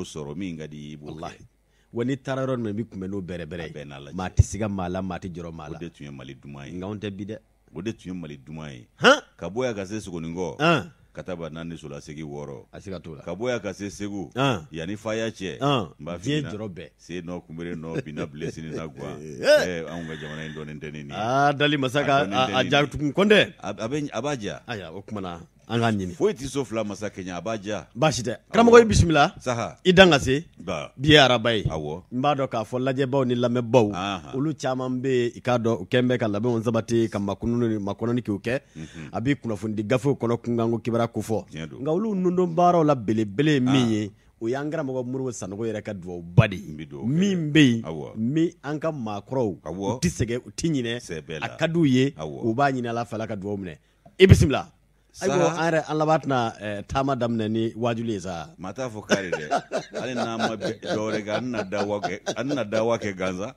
sɔrɔ min ka di i ye, i b'o kɛ. Walahi, wa n'i taara yɔrɔ min i bɛ kunbɛn n'o bɛrɛbɛrɛ A bɛɛ n'Ala ye, cɛ. Maa tɛ siga maa la, maa tɛ jɔrɔ maa O la. de tun ye Mali duman ye. Nka anw tɛ bi dɛ. O de tun ye Mali duman ye. Han. Ka bɔ yan ka se Sogonikɔ, Han. ka taa ba naani sola segi 6. A siga t'o la. Ka bɔ yan ka se Segu, Han. yanni Faya cɛ, Han. n b'a f'i Diɲɛ ɲɛna, jɔrɔ bɛɛ. sen nɔ kunbere nɔ binna bilen sini na guwan. Anw ka jamana in dɔnnen tɛ ni nin ye. Aa, dali masa A ka dɔnnen a tɛ a ni ja nin ye. tugun kɔntɛ. A b'a ja. Ayiwa, o tuma na an k'a ɲini. Foyi tɛ so fila masa kɛɲɛ, a b'a ja. Baasi tɛ. Karamɔgɔ, i bisimila. Saha. I dan ka se. Ba. Bi ye araba ye. Awɔ. N b'a dɔn k'a fɔ lajɛbaw ni lamɛnbaw, Ahan. olu caman bɛ yen, i k'a dɔn u kɛn bɛ ka labɛnw sabati ka makɔnɔni ni makɔnɔni k'o kɛ. A bɛ kunnafonidi gafew kɔnɔ kunkanko kibaruya kofɔ. Tiɲɛ don. Nka olu nundon baaraw la belebele ye min ye, o y'an karamɔgɔ Modibo Sanogo yɛrɛ ka dugawuba de ye. N bɛ dugawu kɛ. Min bɛ yen, Awɔ. min an ka maakɔrɔw, Awɔ. u tɛ sɛgɛn, u tɛ ɲinɛ, Sɛbɛ la. a ka d'u ye, Awɔ. u b'a ɲini Ala fɛ, Ala ka dugawu minɛ. I bisimila. Ayiwa, Sa. an yɛrɛ an laban tɛna taama daminɛ ni waajuli ye sa. Maa t'a fɔ kari dɛ, hali n'an ma dɔwɛrɛ kɛ, an tɛna dawa kɛ, an tɛna dawa kɛ gansan.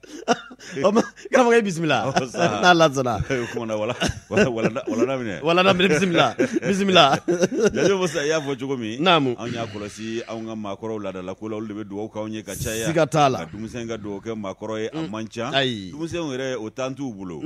O ma, karamɔgɔ, i bisimila. Awɔ, sa. N'Ala sɔnna. O kuma na, wala wala wala minɛ. Wala daminɛ, bisimila, bisimila. Jajo Musa, i y'a fɔ cogo min. Naamu. Anw y'a kɔlɔsi anw ka maakɔrɔw laadala ko la, olu de bɛ dugawu k'anw ye ka caya. Siga t'a la. Ka denmisɛn ka dugawu kɛ maakɔrɔ ye, a man ca. Ayi. Denmisɛnw yɛrɛ, o tan t'u bolo. O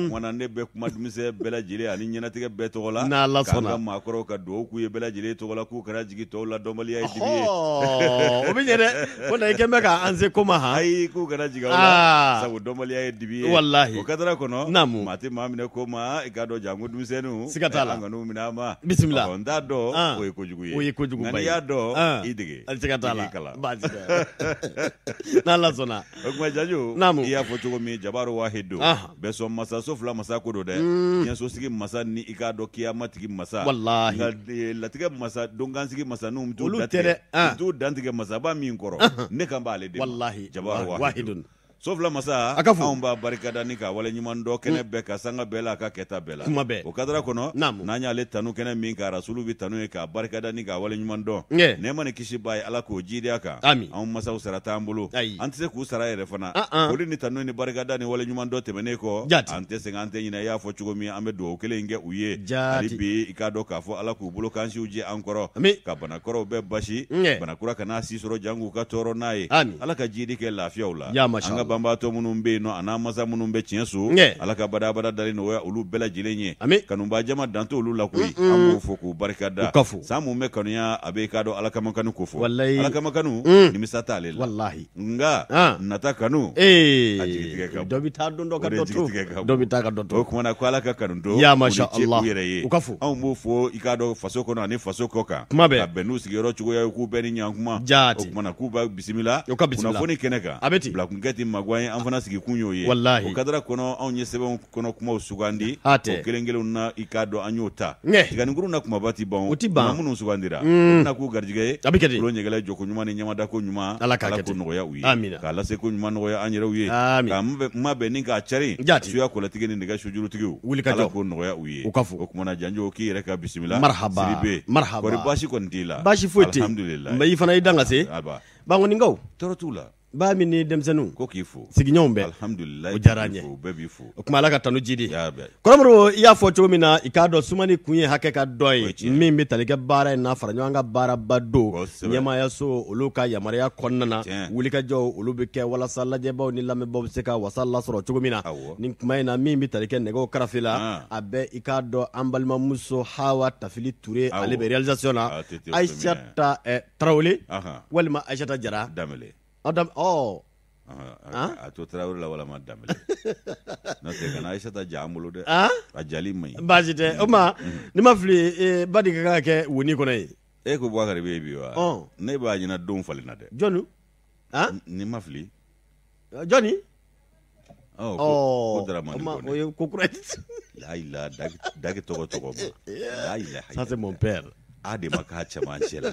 kuma na, ne bɛ kuma denmisɛn bɛɛ lajɛlen ani ɲɛnatigɛ bɛɛ tɔgɔ la. N'Ala K'an sɔnna. ka maakɔrɔw ka dugawu k'u ye bɛɛ lajɛlen tɔgɔ la, k'u kana jigin tɔw la, dɔnbaliya ye dibi ye. Ɔhɔ, o bɛ ɲɛ dɛ. O la i kɛn bɛ k'an se ko ma han. Ayi, k'u kana jigin aw la. Aa. Sabu dɔnbaliya ye dibi ye. Walahi. O kadara kɔnɔ. Naamu. Maa tɛ maa minɛ ko ma, i k'a dɔn janko denmisɛnninw. Siga t'a la. An kan'u minɛ a ma. Bisimila. Ɔ, n t'a dɔn, Ah. o ye kojugu ye. O ye kojugu Nka ba n'i ye. y'a dɔn, Ah. i dege. Siga t'a I la. k'i kalan. Baasi tɛ. N'Ala sɔnna. O tuma Jajo, Naamu. i y'a fɔ cogo min, Jabaru Wahid don. Aha. Bɛɛ sɔn masa, so fila masa ko don dɛ. Diɲɛsosigi masa ni i k'a dɔn kiyamatigi masa. Walahi. Nka latigɛ masa, donkansigi masa n'u t'u Olu tɛ dantigɛ. dɛ. Ah. U t'u dantigɛ masaba min kɔrɔ. Ne kan b'ale de ma. Walahi. Jabaru Wahid Wahidun. don. So fila masa, A ka fo. anw b'a barikada ni k'a waleɲuman dɔn kɛnɛ bɛɛ ka sanga bɛɛ la, a ka kɛta bɛɛ la. Kuma bɛɛ. O kadara kɔnɔ, Naamu. n'an y'ale tanu kɛnɛ min kan, rasulu bɛ tanu ye k'a barikada ni k'a waleɲuman dɔn. Nge. Nɛɛma ni kisi b'a ye, Ala k'o jiidi a kan. Ami. Anw masaw sara t'an bolo. Ayi. An tɛ se k'u sara yɛrɛ fana. An, an. Foli ni tanu ni barikada ni waleɲuman dɔn tɛmɛnen kɔ, Jaati. an tɛ sɛgɛn, an tɛ ɲinɛ, i y'a fɔ cogo min, an bɛ dugawu kelen in kɛ u ye. Jaati. Hali bi, i k'a dɔn k'a fɔ Ala k'u bolo kansiw jɛ an kɔrɔ. Ami. Ka banakɔrɔw bɛɛ basi. Nge. Banakura kana si sɔrɔ jango ka tɔɔrɔ n'a ye. Ami. Ala ka jiidi kɛ lafiyaw la. Ya masha An ka Allah. banbaatɔ minnu bɛ yen nɔ, a n'an masa minnu bɛ tiɲɛ so, Nge. Ala ka badabada dali nɔgɔya olu bɛɛ lajɛlen ye. Ami. Kanubaa jama dan t'olu la koyi. An b'o fo k'u barika da. U ka fo. San mun bɛ kanuya, a bɛ i k'a dɔn Ala kama kanu ko fɔ. Walayi. Ala kama kanu, nimisa t'ale la. Walahi. Nka Ah. nata kanu, Ee. a jigitigɛ ka bon. Dɔ bɛ taa don dɔ ka O de dɔ to. jigitigɛ ka bon. Dɔ bɛ taa ka dɔ to. O kuma na, ko Ala ka kanu to. Ya masha U ni ce Allah. u yɛrɛ ye. U ka fo. Anw b'o fo i k'a dɔn faso kɔnɔ ani faso kɔ kan. Kuma bɛɛ. Ka bɛn n'u sigiyɔrɔ cogoya ye, k'u bɛɛ ni ɲankuma. Jaati. O kuma na, k'u b'a bisimila. U ka bisimila. Kunnafoni kɛnɛ kan. A bɛ ten. Bilakunkɛ tɛ maguwan ye, an fana sigikun y'o ye. Walahi. O kadara kɔnɔ, anw ye sɛbɛnw kɔnɔ kumaw sugandi. Hatɛ. O kelen kelenw na, i k'a dɔn an y'o ta. Ŋɛ. Tiganikuru na kumaba ti ban. O ti ban. Nka minnu sugandira, o tɛna k'u garijɛgɛ ye. A bɛ kɛ ten. Tulo ɲɛgɛlɛ jɔko ɲuman ni ɲamadako ɲuman. Ala k'a kɛ Ala k'o ten. nɔgɔya u ye. Amina. K'a lase ko ɲuman nɔgɔya an yɛrɛw ye. Amin. K'a mabɛn ni k'a cari. Jaati. Suya kɔlɔtigi ni nɛgɛ sojurutigiw. Wuli ka jɔ. Ala k'o nɔgɔya u ye. U ka fo. O kuma na, Janjo, k'i yɛrɛ ka bisimila. Marhaba. Sidibe. Marhaba. Kɔri baasi kɔni t'i la? Baasi foyi tɛ yen. Alhamdulilayi. Mɛ i fana i dan ka se. Aba. Bangoninkaw. Tɔɔrɔ t'u la. Ba min ni denmisɛnninw. Ko k'i fo. Sigiɲɔgɔnw bɛɛ. Alhamdulilayi. O diyara an k'i ye. fo, bɛɛ b'i fo. O kuma, Ala ka tanu jidi. Ya bɛɛ. Kɔrɔmɔrɔ, i y'a fɔ cogo min na, i k'a dɔn sumani kun ye hakɛ ka dɔ O ye ye tiɲɛ. min bɛ tali kɛ baara in na, fara ɲɔgɔn ka baaraba don Kosɛbɛ. ɲɛmaayaso olu ka yamaruya kɔnɔna na, Tiɲɛ. wulikajɔw olu bɛ kɛ walasa lajɛbaw ni lamɛnbaw bɛ se ka wasa lasɔrɔ cogo min na. Awɔ. Nin kuma in na, min bɛ tali kɛ nɛgɛw karafe la, Ah. a bɛ i k'a dɔn an balimamuso Hawa Tafili Ture, Awɔ. ale bɛ réalisation na. Ah, tete Aïssata Tarawele Ahan. walima Aïssata Jara. Danbele. Aw dam ɔ. Ahan, a to Tarawele la walima Danbele. N'o tɛ, kana Aïssata ja an bolo dɛ. Ah? A jali man ɲi. Baasi tɛ. O ma ni ma fili, ba de ka kan ka kɛ woni kɔnɔ ye. E ko Bubakari bɛ yen bi wa? Ɔn. Ne b'a ɲɛna don falenna dɛ. Jɔnni? Han? Ni ma fili. Jɔnni? Ɔ, ko Daramani o ma, Kɔnɛ. o ye ko kura ye. Layi dagi tɔgɔ tɔgɔ ma. Layi. Ça, c'est mon père. A de ma k'a cɛmancɛ la.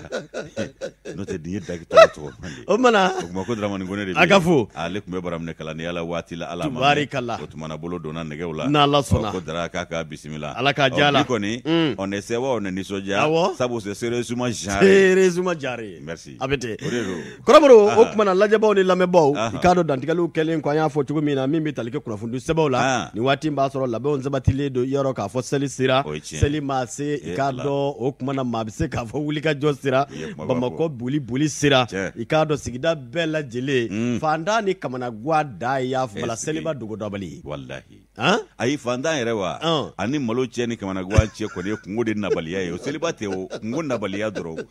N'o tɛ, nin ye dagi tɔgɔ tɔgɔ ma de. O mana. O kuma ko Daramani Kɔnɛ de bɛ A ka yen. fo. Ale tun bɛ baraminɛ kalandenya la waati la, Ala ma mɛn. Tubaarikala. O tuma na, bolo donna nɛgɛw la. N'Ala sɔnna. Ɔ, ko Dara k'a ka bisimila. Ala k'a diya la. Ɔ, bi kɔni, on est sewa, on est nisɔndiya. Awɔ. Sabu c'est sérieusement genre. Sérieusement jare. Merci. A bɛ ten. O de don. Kɔrɔmɔrɔ, o tuma na, lajɛbaw ni lamɛnbaw, Aha. i k'a dɔn dantigɛliw kɛlen kɔ, an y'a fɔ cogo min na, min bɛ tali kɛ kunnafoni sɛbɛnw la, Ah. nin waati in b'a sɔrɔ labɛnw sabatilen don, yɔrɔ k'a fɔ seli sera, O ye tiɲɛ. seli maa se, i Eh, k'a Ala. dɔn o tuma na, maa bɛ se k'a fɔ wulikajɔ sera, I ye kumaba fɔ. Bamakɔ boli boli sera, Tiɲɛ. I k'a dɔn sigida bɛɛ lajɛlen, fantan ni kamanagan dan ye y'a fɔ la Est-ce que- seliba dogodabali ye. Walahi. Han? Ayi, fantan yɛrɛ wa, ani malo cɛ ni kamanagan cɛ kɔni ye kungo de nabaliya ye. O seliba tɛ, o kungo nabaliya dɔrɔn.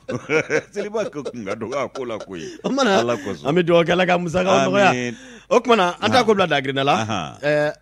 Seliba ko kun ka dɔgɔ a ko la koyi. O mana Ala kosɔn. an bɛ dugawu kɛ Ala ka musakaw nɔgɔya. Amin. O tuma na an t'a ko bila dagirinda la.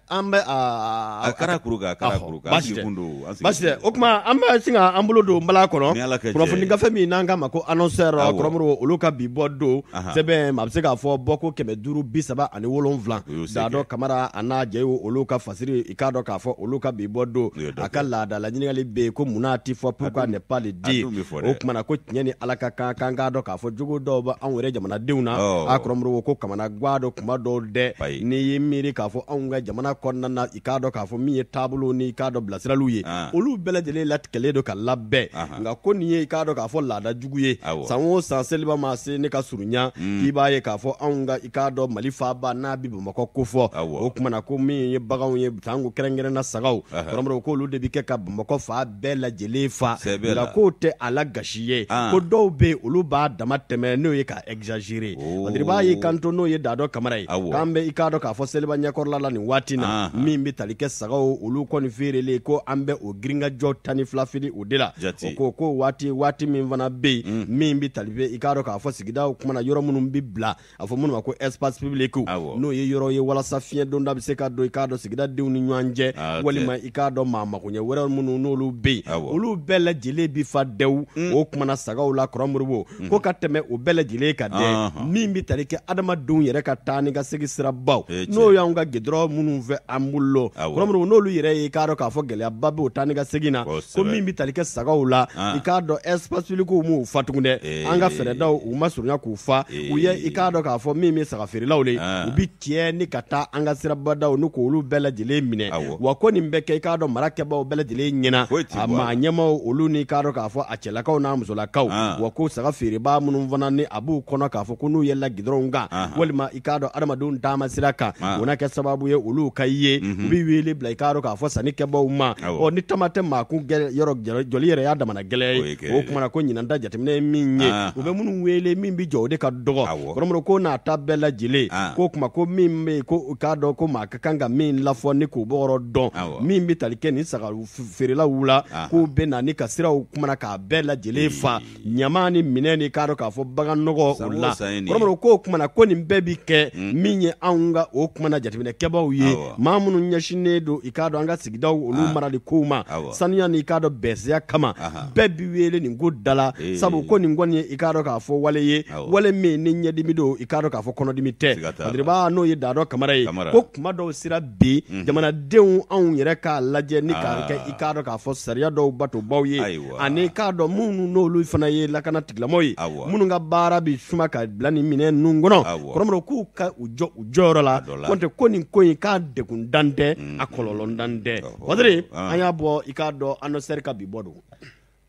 An bɛ A kɛra kuru kan, a kɛra Ɔhɔ, kuru kan. An baasi tɛ. sigi kun don, an sigi Baasi tɛ. kun O tuma an bɛ sin ka an bolo don nbala kɔnɔ. Ni Ala ka jɛ Kunnafoni ye. gafe min n'an k'a ma ko annonceur, Awɔ. Kɔrɔmuru, olu ka bi bɔ don sɛbɛn a bɛ se k'a fɔ bɔko 537. U y'u se Daadɔ kɛ. Kamara a n'a jɛ ye olu ka fasiri, i k'a dɔn k'a fɔ olu ka bi bɔ don, U ye dɔ a ka kɛ. laadala ɲininkali bɛ yen ko munna a ti fɔ, pourquoi ne pas le dire. A dun bɛ fɔ O dɛ. tuma na ko tiɲɛ ni Ala ka kan, k'an k'a dɔn k'a fɔ jogo dɔw bɛ anw yɛrɛ jamanadenw na. A Kɔrɔmuru, ko kamanagan don kuma dɔw dɛ. Ayi. N'i y'i miiri k'a fɔ anw ka jamana kɔnɔna na, i k'a dɔn k'a fɔ min ye taabolo ni i k'a dɔn bilasiraliw ye, olu bɛɛ lajɛlen latigɛlen don ka labɛn, nka ko nin ye i k'a dɔn k'a fɔ laada jugu ye. San o san seliba ma se ne ka surunya, k'i b'a ye k'a fɔ anw ka i k'a dɔn Mali faaba n'a bɛ Bamakɔ kofɔ, o tuma na ko min ye baganw ye, sanko kɛrɛnkɛrɛnna sagaw, Kɔrɔmuru, k'olu de bɛ kɛ ka Bamakɔ fa bɛɛ lajɛlen fa. Sɛbɛ la. Nka k'o tɛ a la gasi ye, ko dɔw bɛ yen olu b'a dama tɛmɛ, n'o ye ka exagérer. Madiriba y'i kanto, n'o ye Daadɔ Kamara ye, k'an bɛ i k'a dɔn k'a fɔ seliba ɲɛkɔrɔla la nin waati na, min bɛ tali kɛ sagaw olu kɔni feerelen, ko an bɛ o girinkajɔ 12 fili o de la. O ko waati min fana bɛ yen min bɛ tali bɛ i k'a dɔn k'a fɔ sigidaw kumana yɔrɔ minnu bɛ bila a fɔ minnu ma ko espace public, n'o ye yɔrɔ ye walasa fiɲɛ donda bɛ se ka don i k'a dɔn sigidadenw ni ɲɔgɔn cɛ, walima i k'a dɔn maa makoɲɛ wɛrɛ minnu n'olu bɛ yen, olu bɛɛ lajɛlen bi fa dɛw o kumana sagaw la. Kɔrɔ Moribo, ko ka tɛmɛ o bɛɛ lajɛlen kan dɛ, min bɛ tali kɛ adamadenw yɛrɛ ka taa ni ka segin sirabaw, n'o y'anw ka gidɔrɔn minnu fɛ an bolo, Kɔrɔ Moribo, n'olu yɛrɛ ye i k'a dɔn k'a fɔ gɛlɛyaba bɛ o taa ni ka segin na, ko min bɛ tali kɛ sagaw la, i k'a dɔn espace public m'u fa tugun dɛ, an ka fɛrɛdaw u ma surunya k'u fa, u ye i k'a dɔn k'a fɔ min bɛ saga feerelaw le, u bi tiɲɛ ni ka taa an ka sirabadaw ni k'olu bɛɛ lajɛlen minɛ. Wa ko nin bɛ kɛ i k'a dɔn mara kɛbaaw bɛɛ lajɛlen ɲɛna, a maa ɲɛmaw olu ni i k'a dɔn k'a fɔ a cɛlakaw n'a musolakaw. Wa ko saga feerebaa minnu fana ni a b'u kɔnɔ k'a fɔ ko n'u yɛlɛla gidɔrɔnw kan, walima i k'a dɔn adamadenw taama sira kan, o na kɛ sababu ye olu ka ye u bɛ wele bila i k'a dɔn k'a fɔ sanni kɛbaaw ma. Ɔ ni tama tɛ maa kun yɔrɔ jɔli yɛrɛ y'a damana gɛlɛya ye. O kumana ko ɲinan ta jateminɛ ye min ye, u bɛ minnu wele min bɛ jɔ o de ka dɔgɔ. Kɔrɔmɔrɔ, ko n'a ta bɛɛ lajɛlen, ko kuma ko min bɛ yen ko u k'a dɔn ko maa ka kan ka min lafɔ ni k'o bɔgɔrɔ dɔn, min bɛ tali kɛ nin saga feerelaw la, k'u bɛ na ni ka siraw kumana k'a bɛɛ lajɛlen fa ɲama ni minɛn ni k'a dɔn k'a fɔ bagan nɔgɔ o la. Kɔrɔmɔrɔ, k'o kumana ko nin bɛɛ bi kɛ min ye anw ka o kumana jateminɛ kɛbaaw ye, maa minnu ɲɛsinnen don i k'a dɔn an ka sigidaw olu marali kow ma, sanuya ni i k'a dɔn bɛnsiya kama, bɛɛ bi wele nin ko da la, sabu ko nin kɔni ye i k'a dɔn k'a fɔ wale ye, wale min ni ɲɛdimi don, i k'a dɔn k'a fɔ kɔnɔdimi tɛ. Madiriba, n'o ye Daadɔ Kamara ye, ko kuma dɔw sera bi jamanadenw anw yɛrɛ k'a lajɛ ni k'a kɛ i k'a dɔn k'a fɔ sariya dɔw batobaw ye, ani k'a dɔn minnu n'olu fana ye lakana tigilamɔgɔw ye, minnu ka baara bi suma ka bila nin minɛn ninnu kɔnɔ. Kɔrɔmɔrɔ, k'u ka u jɔ u jɔyɔrɔ la, kɔntɛ ko nin ko in k'a degun dan tɛ, a kɔlɔlɔ dan tɛ. Wadiri, an y'a bɔ i k'a dɔn annonceur ka bi bɔ don.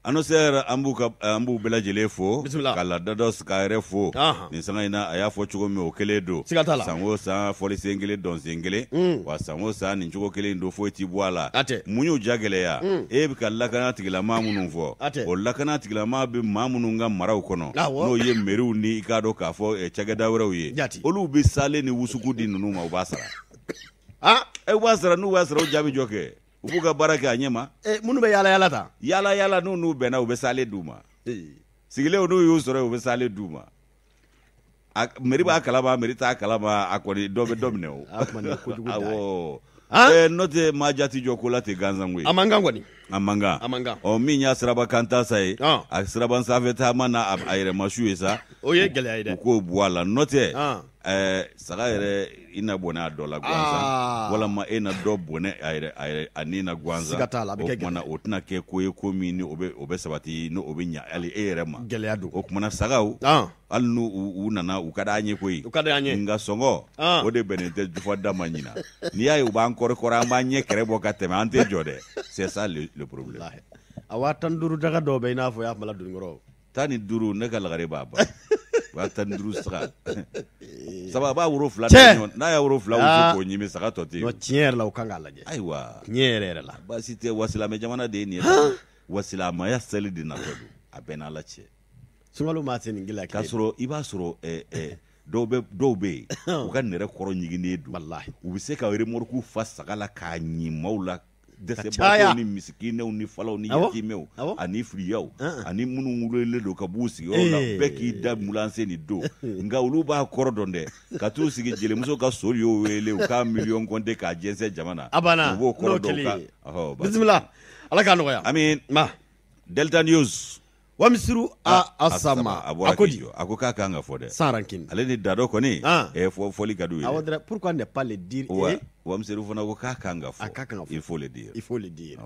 Annonceur, an b'u ka an b'u bɛɛ lajɛlen fo ka ladadɔ ka yɛrɛ fo nin sanga in na. A y'a fɔ cogo min, o kelen don. Siga t'a la. San o san, fɔli sen kelen, dɔn sen kelen. Wa san o san nin cogo kelen don, foyi ti bɔ a la. Mun y'u ja gɛlɛya? E bɛ ka lakana tigilamaa minnu fɔ, o lakana tigilamaa bɛ maa minnu ka maraw kɔnɔ, n'o ye meriw ni i k'a dɔn k'a fɔ cakɛda wɛrɛw ye, olu bɛ salen ni wusuku di ninnu ma, u b'a sara. E b'a sara, n'u b'a sara, o jaabi jɔ kɛ, u b'u ka baara kɛ a ɲɛ ma. Minnu bɛ yaala yaala ta. Yaala yaala, n'u n'u bɛnna, u bɛ salen d'u ma. Sigilenw, n'u y'u sɔrɔ yen, u bɛ salen d'u ma. A mairie b'a kalama, mairie t'a kalama, a kɔni dɔ bɛ dɔ minɛ o. Awɔ. N'o tɛ maa jati jɔ ko la ten gansan koyi. A man kan kɔni. A man kan. A man kan. Ɔ min y'a siraba kan ta sa ye, a siraba sanfɛ taama n'a a yɛrɛ ma su ye sa. O ye gɛlɛya ye dɛ. U k'o bɔ a la, n'o tɛ saga yɛrɛ i na bɔnɛ a dɔ la gansan, walama e na dɔ bɔnɛ a yɛrɛ a yɛrɛ a ni na gansan. Siga t'a la, a bɛ kɛ. O kumana o tɛna kɛ ko ye, ko min ni o bɛ sabati, ni o bɛ ɲa hali e yɛrɛ ma. Gɛlɛya don. O kumana sagaw, hali n'u u nana, u ka d'an ye koyi. U ka d'an ye. Nka sɔngɔ o de bɛnnen tɛ jufa da ma ɲina. N'i y'a ye u b'an kɔrɔ kɔrɔ, an b'an ɲɛ kɛrɛ bɔ ka tɛmɛ, an tɛ jɔ dɛ. C'est ça le problème. A 15 000 daga dɔw bɛ i n'a fɔ y'a kuma la dununkɔrɔ. 15, ne ka lagare b'a ban. 15 000 saga saba, a b'a woro fila, n'a y'a woro fila wusu k'o ɲimi, saga tɔ tɛ yen. Tiɲɛ yɛrɛ la, u kan k'a lajɛ. Ayiwa. Tiɲɛ yɛrɛ yɛrɛ la. Baasi tɛ, wa silamɛ jamana de ye nin ye, wa silamɛya seli de natɔ don. A bɛɛ n'Ala cɛ. Sunkalo maa se nin gɛlɛya k'a sɔrɔ i b'a sɔrɔ dɔw bɛ yen, u ka nɛrɛ kɔrɔ ɲiginnen don. Walahi. U bɛ se ka remorque fa saga la k'a ɲin maaw la, dɛsɛbaatɔw ni misikinɛw ni falaw ni yatimɛw ani firiyaw ani minnu welelen don ka b'u sigiyɔrɔ la, bɛɛ k'i da mulanse nin don. Nka olu b'a kɔrɔ dɔn dɛ, ka t'u sigi jelimuso ka so y'o wele u k'a miliyɔn kɔnte k'a jɛnsɛn jama na. A banna. U b'o kɔrɔ dɔn ka bisimila, Ala k'a nɔgɔya. Amin. Delta News. Wamisiru a Asama. A bɔra k'i jɔ, a ko k'a kan ka fɔ dɛ. Sans rancune. Ale ni Dado kɔni fɔli ka d'u ye. Awɔ dɛ, pourquoi ne pas le dire? Ouais. Wamisiru fana ko k'a kan ka fɔ. A ka kan ka fɔ. Il faut le dire. Il faut le dire.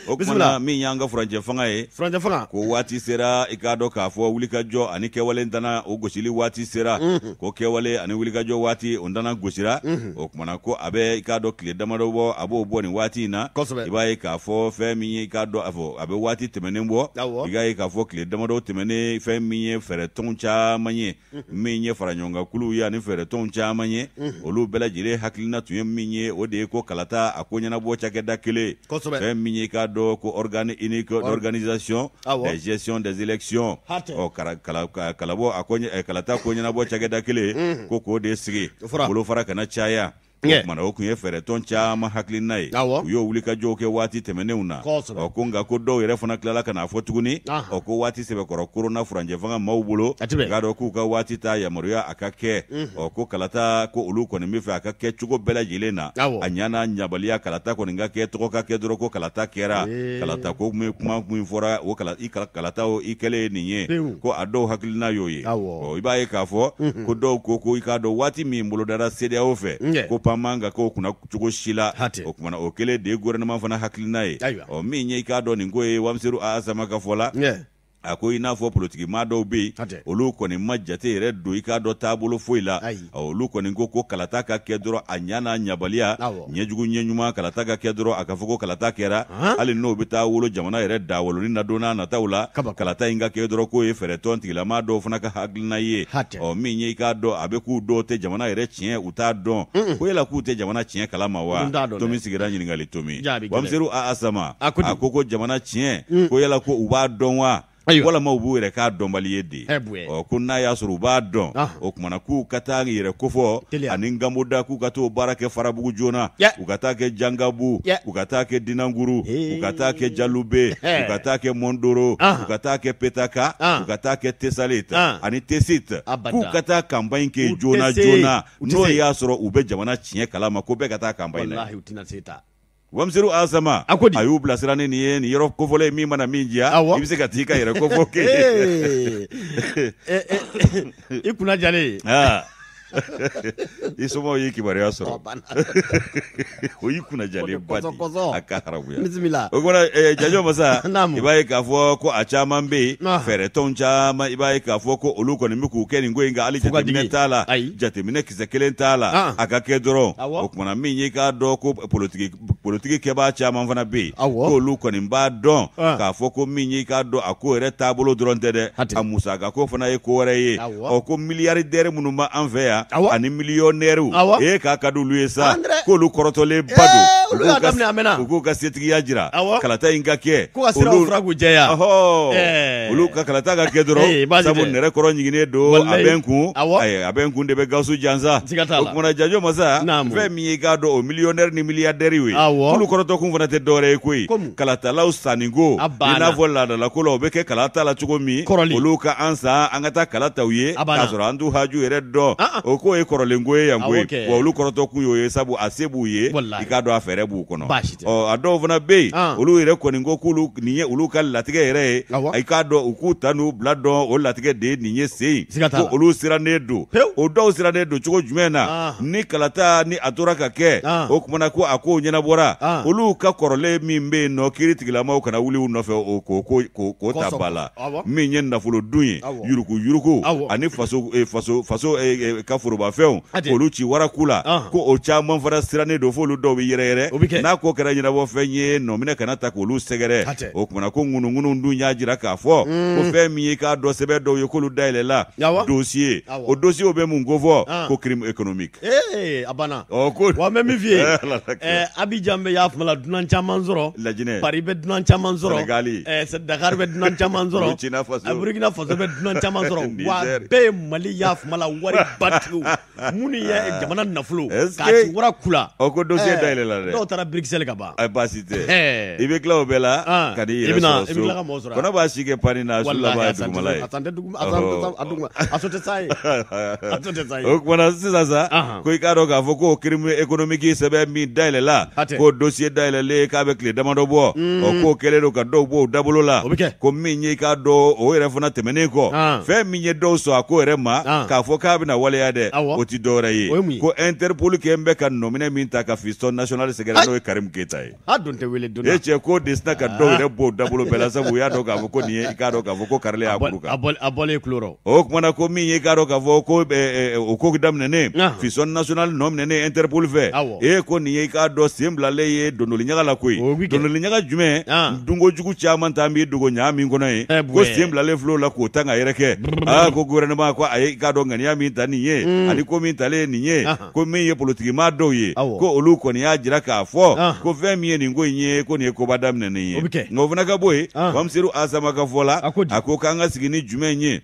O kuma na, min y'an ka furancɛ fanga ye. Furancɛ fanga. Ko waati sera, i k'a dɔn k'a fɔ wulikajɔ ani kɛwale dana o gosili waati sera. Ko kɛwale ani wulikajɔ waati o dana gosira. O kuma na, ko a bɛ i k'a dɔn tile damadɔ bɔ, a b'o bɔ nin waati in na. Kosɛbɛ. I b'a ye k'a fɔ fɛn min ye, i k'a dɔn a fɔ a bɛ waati tɛmɛnen bɔ. I k'a ye k'a fɔ tile damadɔ tɛmɛnen, fɛn min ye fɛɛrɛtɔnw caman ye, min ye faraɲɔgɔnkankuluw ye ani fɛɛrɛtɔnw caman ye, olu bɛɛ lajɛlen hakilina tun ye min ye, o de ye ko kalata a ko ɲɛnabɔ cakɛda kelen. Fɛn min ye, i k'a dɔn ko organe unique d'organisation de gestion des élections, ɔ kalabɔ a ko kalata ko ɲɛnabɔ cakɛda kelen, ko k'o de sigi, bolofara kana caya. O kumana, o tun ye fɛɛrɛtɔn caman hakilina ye. U y'o wulikajɔw kɛ waati tɛmɛnenw na. Ɔ ko nka ko dɔw yɛrɛ fana tilala ka n'a fɔ tuguni, ɔ ko waati sɛbɛkɔrɔ korona furancɛ fanga maaw bolo, k'a dɔn k'u ka waati ta yamaruya a ka kɛ. Ɔ ko kalata, ko olu kɔni bɛ fɛ a ka kɛ cogo bɛɛ lajɛlen na, a ɲana ɲabaliya, kalata kɔni ka kɛ, tɔgɔ ka kɛ dɔrɔn ko kalata kɛra. Kalata ko kuma min fɔra, o i kalata o i kɛlen ye nin ye, ko a dɔw hakilina y'o ye. Ɔ i b'a ye k'a fɔ ko dɔw ko ko i k'a dɔn waati min bolodara CEDEAO fɛ, ko pan man ka k'o kunna cogo si la. O kumana, o kɛlen de ye gouvernement fana hakilina ye. Ɔ min ye, i k'a dɔn nin ko ye, Wamiseru Asama ka fɔ la, a ko i n'a fɔ politiki maa dɔw bɛ yen, olu kɔni ma jate yɛrɛ don i k'a dɔn taabolo foyi la. Olu kɔni ko ko kalata ka kɛ dɔrɔn, a ɲa n'a ɲabaliya, ɲɛjugu ɲɛɲuman, kalata ka kɛ dɔrɔn, a ka fɔ ko kalata kɛra, hali n'o bɛ taa wolo jamana yɛrɛ dawoloni na don n'a nataw la, kalata in ka kɛ dɔrɔn, k'o ye fɛɛrɛtɔn tigilamaa dɔw fana ka hakilina ye. Ɔ min ye, i k'a dɔn a bɛ k'u dɔw tɛ jamana yɛrɛ tiɲɛ, u t'a dɔn ko yala k'u tɛ jamana tiɲɛ kalama wa? Tomi sigira ɲininkali tomi. Wamiseru Asama a ko ko jamana tiɲɛ, ko yala ko u b'a dɔn wa, walama u b'u yɛrɛ k'a dɔnbali ye de? Ɔ ko n'a y'a sɔrɔ u b'a dɔn, o kumana k'u ka taa yɛrɛ kofɔ ani ngamboda, k'u ka t'o baara kɛ Farabugu joona, u ka taa kɛ Jangabu, u ka taa kɛ Dinankuru, u ka taa kɛ Jalube, u ka taa kɛ Mondoro, u ka taa kɛ Petaka, u ka taa kɛ Tesalit ani Tesit, k'u ka taa campagne kɛ joona joona, n'o y'a sɔrɔ u bɛ jamana tiɲɛ kalama, ko bɛɛ ka taa campagne na. Wamiseru Asama a y'u bilasira ni nin ye, nin yɔrɔ kofɔlen min mana min diya, i bɛ se ka t'i ka yɛrɛ kofɔ kɛ. I kunna jalen. I somɔgɔw y'i kibaruya sɔrɔ, o y'i kunna jalen ba de, a ka haramuya. Bisimila. O kɔrɔ, Jajo Masa, i b'a ye k'a fɔ ko a caman bɛ yen, fɛɛrɛtɔnw caman, i b'a ye k'a fɔ ko olu kɔni bɛ k'u kɛ nin ko in kan, hali jateminɛ t'a la, jateminɛ kisɛ kelen t'a la, a ka kɛ dɔrɔn. O kumana, min ye k'a dɔn ko politiki kɛbaa caman fana bɛ yen, k'olu kɔni b'a dɔn k'a fɔ ko min ye, k'a dɔn a ko yɛrɛ taabolo dɔrɔn tɛ dɛ, a musaka ko fana ye ko wɛrɛ ye. Ɔ ko milliardaire minnu b'an fɛ yan ani millionnaire, e k'a ka di olu ye sa, k'olu kɔrɔtɔlen ba don, u k'u ka setigiya jira, kalata in ka kɛ, olu ka kalata ka kɛ dɔrɔn, sabu nɛrɛ kɔrɔ ɲiginnen don, a bɛ n kun, a bɛ n kun de bɛ Gawusu jansa. O kumana, Jajo Masa, fɛn min ye, k'a dɔn o millionnaire ni milliardaire ye, k'olu kɔrɔtɔkun fana tɛ dɔwɛrɛ ye koyi, kalatalaw sanniko, i n'a fɔ laadalako la o bɛ kɛ kalata la cogo min, olu ka an san, an ka taa kalataw ye k'a sɔrɔ an t'u haju yɛrɛ dɔn, o k'o ye kɔrɔlenko ye yan koyi. Wa olu kɔrɔtɔkun y'o ye, sabu a se b'u ye, i k'a dɔn a fɛɛrɛ b'u kɔnɔ. Ɔ a dɔw fana bɛ yen, olu yɛrɛ kɔni ko k'olu nin ye olu ka latigɛ yɛrɛ ye, i k'a dɔn u k'u ta n'u bila dɔn, o latigɛ de ye nin ye sen in, ko olu sirannen don. O dɔw sirannen don cogo jumɛn na? Ni kalata ni a tora ka kɛ, o kumana ko a kow ɲɛnabɔra, olu ka kɔrɔlen min bɛ yen nɔ, kiiri tigilamaw kana wuli u nɔfɛ o k'o ta ba la. Min ye nafolo dun ye, yuruku yuruku ani faso faso faso ka forobafɛnw k'olu ci waraku la, ko o caman fana sirannen don, f'olu dɔw bɛ yɛrɛ yɛrɛ, n'a ko kɛra ɲɛnabɔfɛn ye, nɔminɛ kana ta k'olu sɛgɛrɛ. O kumana ko ŋunuŋunu dun y'a jira k'a fɔ ko fɛn min ye, k'a dɔn sɛbɛn dɔw ye, k'olu dayɛlɛla dossier, o dossier bɛ mun kofɔ? Ko crime économique. A banna. Ɔ ko wa n bɛ min f'i ye, Abidjan. Abidjan bɛ y'a fama la dunan caman sɔrɔ Lajinɛ Paris bɛ dunan caman sɔrɔ Senegali Dakar bɛ dunan caman sɔrɔ Burkina Faso Burkina Faso bɛ dunan caman sɔrɔ wa bɛɛ ye Mali y'a fama la wari batigiw minnu ye jamana nafolo k'a ci wara kula o ko dossier dayɛlɛla dɛ dɔw taara Bruxelles ka ban a baasi tɛ i bɛ tila o bɛɛ la ka n'i yɛrɛ sɔrɔ so kɔnɔ b'a si kɛ panni na a su laban ye dugumala ye a san tɛ duguma a so tɛ sa ye a so tɛ sa ye o tuma na sisan sa ko i k'a dɔn k'a fɔ ko crime économique sɛbɛn min dayɛlɛla k'o dossier dayɛlɛlen k'a bɛ tile damadɔ bɔ ɔ k'o kɛlen don ka dɔw bɔ o dabolo la ko min ye i k'a dɔn o yɛrɛ fana tɛmɛnen kɔ fɛn min ye dɔw sɔn a ko yɛrɛ ma k'a fɔ k'a bɛna waleya dɛ o tɛ dɔwɛrɛ ye ko Interpol kɛlen bɛ ka nɔminɛ min ta ka fiston national sɛgɛrɛ n'o ye Karim Keyita ye a don tɛ wele e cɛ k'o de sinna ka dɔw yɛrɛ bɔ dabolo bɛɛ la sabu u y'a dɔn k'a fɔ ko nin ye i k'a dɔn k'a fɔ ko karilen y'a kuru kan a bɔlen tulo rɔ o tuma na ko min ye i k'a dɔn k'a fɔ ko o ko daminɛnen fiston national nɔminɛnen Interpol fɛ e ko nin ye i k'a dɔn sen bilalen ye dondoli ɲaga la koyi dondoli ɲaga jumɛn dunkojugu caman ta b'i dogo ɲa min kɔnɔ ye ko sen bilalen filɛ o la k'o ta ka yɛrɛ kɛ aa ko gouvernement ko a ye i k'a dɔn ŋaniya min ta nin ye ani ko min talen nin ye ko min ye politikimaa dɔw ye ko olu kɔni y'a jira k'a fɔ ko fɛn min ye nin ko in ye ko nin ye koba daminɛnen ye nka o fana ka bɔ yen Bamusiru Asama ka fɔ la a ko k'an ka sigi ni jumɛn ye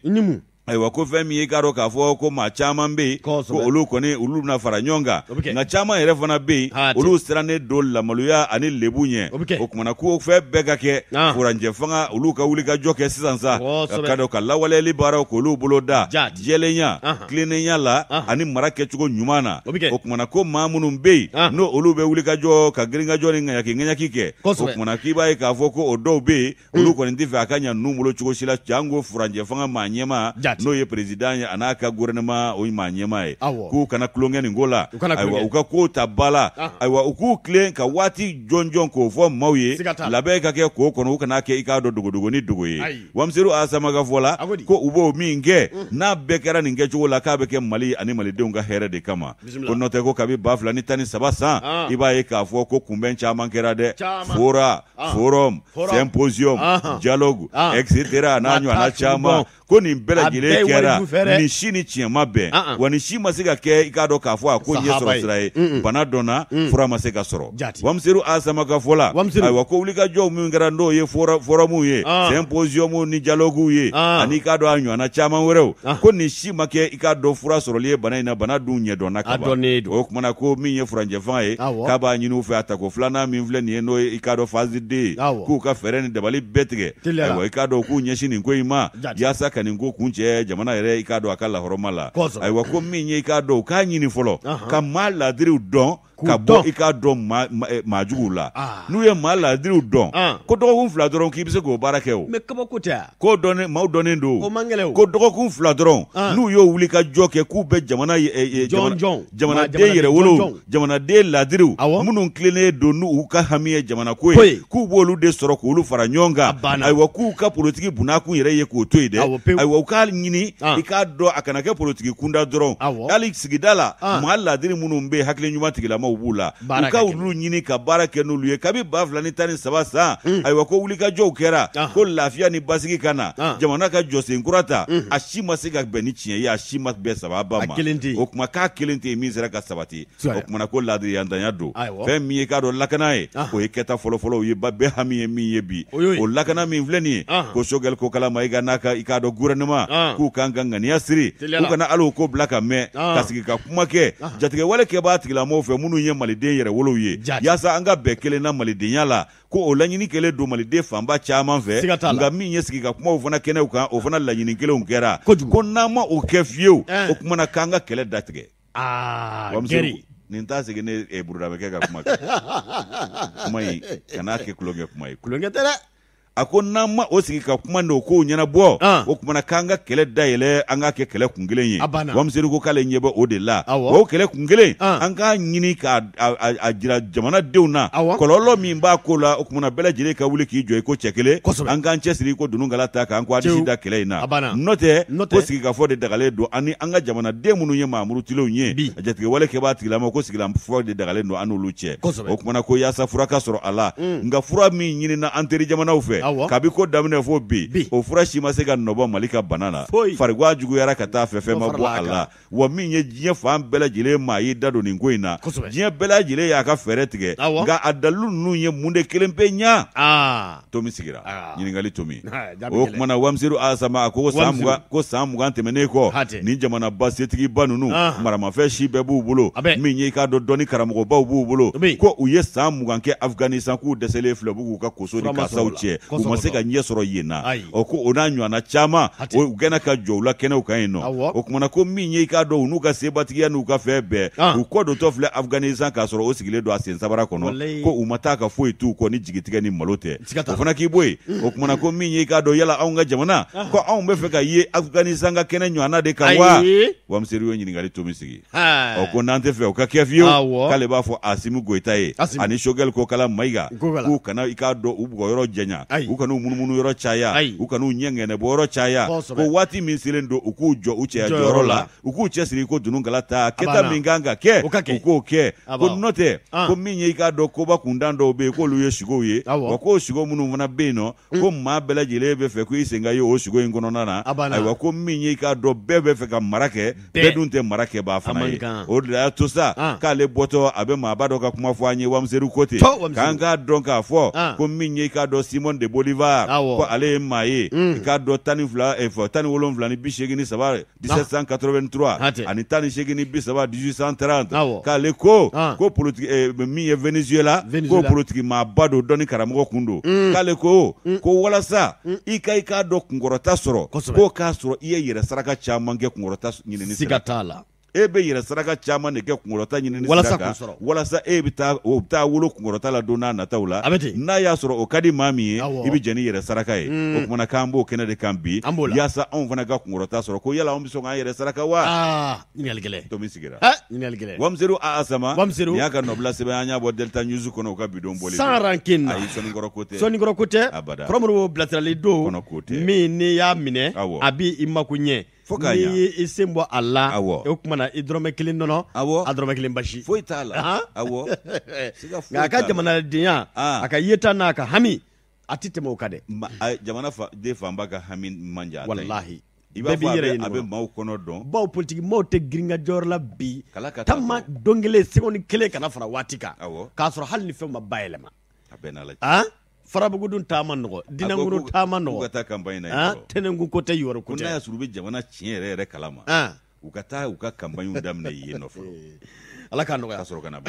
ayiwa ko fɛn min ye i k'a dɔn k'a fɔ ko maa caman bɛ yen ko olu kɔni olu bɛna fara ɲɔgɔn kan nka caman yɛrɛ fana bɛ yen olu sirannen don lamaloya ani lebu ɲɛ o tuma na ko fɛn bɛɛ ka kɛ furancɛ fanga olu ka wulikajɔ kɛ sisan sa ka dɔn ka lawaleyali baaraw k'olu bolo da jɛlenya tilennenya la ani mara kɛcogo ɲuman na o tuma na ko maa minnu bɛ yen n'o olu bɛ wulikajɔ ka girinkajɔ ni ŋaɲaki ŋaɲaki kɛ o tuma na k'i b'a ye k'a fɔ ko o dɔw bɛ yen olu kɔni tɛ fɛ a ka ɲa ninnu bolo cogo si la janko furancɛ fanga maa ɲɛmaa n'o ye président ye a n'a ka gouvernement o maa ɲɛmaa ye k'u kana tulonkɛ nin ko la ayiwa u ka kow ta ba la ayiwa u k'u tilen ka waati jɔnjɔn k'o fɔ maaw ye labɛn ka kɛ k'o kɔnɔ u kana kɛ i k'a dɔn dogodogo ni dogo ye Wamiseru Asama ka fɔ la ko u b'o min kɛ n'a bɛɛ kɛra nin kɛcogo la k'a bɛ kɛ Mali ani malidenw ka hɛrɛ de kama ko n'o tɛ ko kabi 2013 san i b'a ye k'a fɔ ko kunbɛn caman kɛra dɛ fora forum symposium dialogue et cetera n'a ɲɔgɔnna caman ko nin bɛɛ lajɛlen kɛra nin si ni tiɲɛ ma bɛn wa nin si ma se ka kɛ i k'a dɔn k'a fɔ a ko ɲɛ sɔrɔ sira ye bana dɔnna fura ma se ka sɔrɔ Wamiseru Asama ka fɔ la ayiwa ko wulikajɔw min kɛra n'o ye forum ye symposium ni dialogue ye ani i k'a dɔn a ɲɔgɔnna caman wɛrɛw ko nin si ma kɛ i k'a dɔn fura sɔrɔli ye bana in na bana dun ɲɛdɔnna ka ban o tuma na ko min ye furancɛ fanga ye k'a b'a ɲini u fɛ a tako filanan min filɛ nin ye n'o ye i k'a dɔn phase deux ye k'u ka fɛɛrɛ ni dabali bɛɛ tigɛ ayiwa i k'a dɔn k'u ɲɛsin nin ko in ma yaasa ka nin ko kuncɛ jamana yɛrɛ i k'a dɔn a ka lahɔrɔma la ayiwa ko min ye i k'a dɔn u k'a ɲini fɔlɔ ka maa ladiriw dɔn ka bɔ i k'a dɔn maa juguw la ah. n'u ye maa ladiriw dɔn ah. ko dɔgɔkun fila dɔrɔn k'i bɛ se k'o baara kɛ o mais kabako tɛ wa k'o dɔnnen maaw dɔnnen don ko dɔgɔkun fila dɔrɔn ah. n'u y'o wuli ka jɔ kɛ k'u bɛ jamana eh, eh, jamanaden yɛrɛwolow jamanaden ladiriw minnu tilennen don n'u ka hami ye jamana ko ye k'u b'olu de sɔrɔ k'olu fara ɲɔgɔn kan ayiwa k'u ka politiki bunakun yɛrɛ ye k'o to yen dɛ ayiwa u k'a ɲini i k'a dɔn a kana kɛ politiki kunda dɔrɔn hali sigida la ah. maa ladiri minnu bɛ hakili ɲuman tigilamaw b'u la u ka olu ɲini ka baara kɛ n'olu ye kabi 2013 san hmm. ayiwa ko wulikajɔw kɛra ah. ko lafiya ni basigi ka na ah. jamana ka jɔsen kura ta hmm. a si ma se ka bɛn ni tiɲɛ ye a si ma bɛn sababa ma o tuma k'a kelen tɛ yen min sera ka sabati o tuma na ko laadiriyantanya don fɛn min ye k'a dɔn lakana ye o ye kɛta fɔlɔfɔlɔw ye ba bɛɛ hami ye min ye bi o lakana min filɛ nin ye ko Sogɛli Kokala Mayiga n'a ka i k'a dɔn gouvernement k'u kan ka ŋaniya siri u kana hali o ko bila ka mɛn ka sigi ka kuma kɛ jatigɛwale kɛbaa tigilamɔgɔw fɛ minnu ye maliden yɛrɛwolow ye yaasa an ka bɛn kelen na malidenya la ko o laɲini kɛlen don maliden fanba caman fɛ nka min ye sigi ka kumaw fana kɛnɛw kan o fana laɲini kelenw kɛra ko n'an ma o kɛ fiyewu o tuma na k'an ka kɛlɛ datigɛ aa gɛri nin t'a segin ne eh, burudabɛkɛ ka kuma kan kuma in kan'a kɛ tulonkɛ kuma ye tulonkɛ tɛ dɛ a ko n'an ma o sigi ka kuma n'o kow ɲɛnabɔ ah. o tuma na k'an ka kɛlɛ dayɛlɛ an k'a kɛ kɛlɛ kun kelen ye Wamiseri ko k'ale ɲɛ bɛ o de la o kɛlɛ kun kelen ah. an k'a ɲini k'a a jira jamanadenw na kɔlɔlɔ min b'a ko la o tuma na bɛɛ lajɛlen ka wuli k'i jɔ i ko cɛ kelen an k'an cɛsiri i ko dununkala ta k'an ko disi da kɛlɛ in na n'o tɛ ko sigikafɔ de dagalen don ani an ka jamanaden minnu ye maa murutilenw ye jatigɛwale kɛbaa tigilama ko sigikafɔ de dagalen don an n'olu cɛ o tuma na ko yaasa fura ka sɔrɔ a la mm. nka fura min ɲinina an teri jamanaw fɛ kɛ kabi ko daminɛ fo bi o fura si ma se ka nɔ bɔ Mali ka bana na fariguwa juguyara ka taa fɛ fɛn ma bɔ a la wa min ye diɲɛ fan bɛɛ lajɛlen maa y'i da don nin ko in na diɲɛ bɛɛ lajɛlen y'a ka fɛɛrɛ tigɛ nka a dalilu ninnu ye mun de kelen pe ɲa tomi sigira ɲininkali tomi o tuma na Wamsedu Asama a ko ko san 20 tɛmɛnen kɔ nin jamanaba setigiba ninnu maramafɛn si bɛɛ b'u bolo min ye i k'a dɔn dɔnni karamɔgɔbaw b'u bolo ko u ye san 20 kɛ Afganistan k'u dɛsɛlen filɛ b'u k'u ka koso ni kasaw cɛ u ma se ka ɲɛ sɔrɔ yen na ɔ ko o n'a ɲɔgɔnna caman u gɛnna ka jɔ u la kɛnɛw kan yen nɔ o tuma na ko min ye i k'a dɔn u n'u ka sebatigiya n'u ka fɛn bɛɛ u kɔ dontɔ filɛ Afganistan k'a sɔrɔ o sigilen don a sen sabara kɔnɔ ko u ma taa ka foyi t'u kɔ ni jigitigɛ ni malo tɛ o fana k'i bɔ yen o tuma na ko min ye i k'a dɔn yala anw ka jamana ko anw bɛ fɛ ka ye Afganistan ka kɛnɛ ɲɔgɔnna de kan wa Wamsedu ye ɲininkali tomi sigi ɔ ko n'an tɛ fɛ o ka kɛ fiyewu k'ale b'a fɔ Asimi Goyita ye ani Sogɛli Kokala Mayiga k'u kana i k'a dɔn u bugɔ yɔrɔ janya u kana u munumunu yɔrɔ caya u kana u ɲɛ ŋɛnɛbɔ yɔrɔ caya ko waati min selen don u k'u jɔ u cɛya jɔyɔrɔ la u k'u cɛsiri ko dununkala ta kɛta min kan ka kɛ u k'o kɛ ko n'o tɛ ko min ye i k'a dɔn koba kuntan dɔw bɛ yen k'olu ye sugow ye wa k'o sugo minnu fana bɛ yen nɔ ko maa bɛɛ lajɛlen bɛ fɛ ko i sen ka ye o sugo in kɔnɔna na ayiwa ko min ye i k'a dɔn bɛɛ bɛ fɛ ka mara kɛ bɛɛ dun tɛ mara kɛbaa fana ye o de y'a to sa k'ale bɔtɔ a bɛ maaba dɔ ka kuma fɔ an ye Wamsedu ko ten k'an k'a dɔn k'a fɔ ko min ye i k'a dɔn Simon de Bolivar ko ale ye maa ye i k'a dɔn 17 ni 83 1783 ani 18 ni 1830 k'ale ko ko politique min ye Venezuela ko politiki maaba don dɔnni karamɔgɔ kun don k'ale ko ko walasa i ka i k'a dɔn kunkɔrɔta sɔrɔ k'o k'a sɔrɔ i ye yɛrɛ saraka caman kɛ kunkɔrɔta ɲinini siga t'a la. E bɛ yɛrɛ saraka caman de kɛ kunkɔrɔta ɲinini walasa k'o sɔrɔ walasa e bɛ taa o bɛ taa wolo kunkɔrɔta la don n'a nataw la n'a y'a sɔrɔ o ka di maa min ye i bɛ jɛn ni yɛrɛ saraka ye o tuma na k'an b'o kɛnɛ de kan bi yaasa anw fana ka kunkɔrɔta sɔrɔ ko yala anw bɛ sɔn k'an yɛrɛ saraka wa ɲininkali gɛlɛn tomi sigira ɲininkali gɛlɛn Wamsedu Asama nin y'a ka nɔbila sɛbɛn an y'a bɔ Delta News kɔnɔ u ka bidon bɔlen sans rancune ayi sɔnnikɔrɔ ko tɛ sɔnnikɔrɔ ko tɛ abada Kɔrɔmoribo bilasirali don kɔnɔ ko tɛ min n'i y'a minɛ a b'i mako ɲɛ fo k'a ɲa n'i ye i sen bɔ a la awɔ o tuma na i dɔrɔmɛ kelen nɔnɔ awɔ a dɔrɔmɛ kelen basi foyi t'a la awɔ nka a ka jamanadenya a ka yeta n'a ka hami a tɛ tɛmɛ o kan dɛ jamana den fanba ka hami man jan walahi i b'a fɔ a bɛ maaw kɔnɔ dɔn bawo politiki maaw tɛ girin ka jɔyɔrɔ la bi tama don kelen seconde kelen kana fara waati kan k'a sɔrɔ hali ni fɛn ma bayɛlɛma a bɛɛ n'Ala cɛ Farabugu dun taa man nɔgɔ Dinankuru taa man nɔgɔ ka taa campagne na tɛnɛnkun ko tɛ yɔrɔ ko tɛ n'a y'a sɔrɔ u bɛ jamana tiɲɛ yɛrɛ yɛrɛ kalama u ka taa u ka campagne daminɛ yen nɔ fɔlɔ Ala k'a nɔgɔya ka sɔrɔ ka na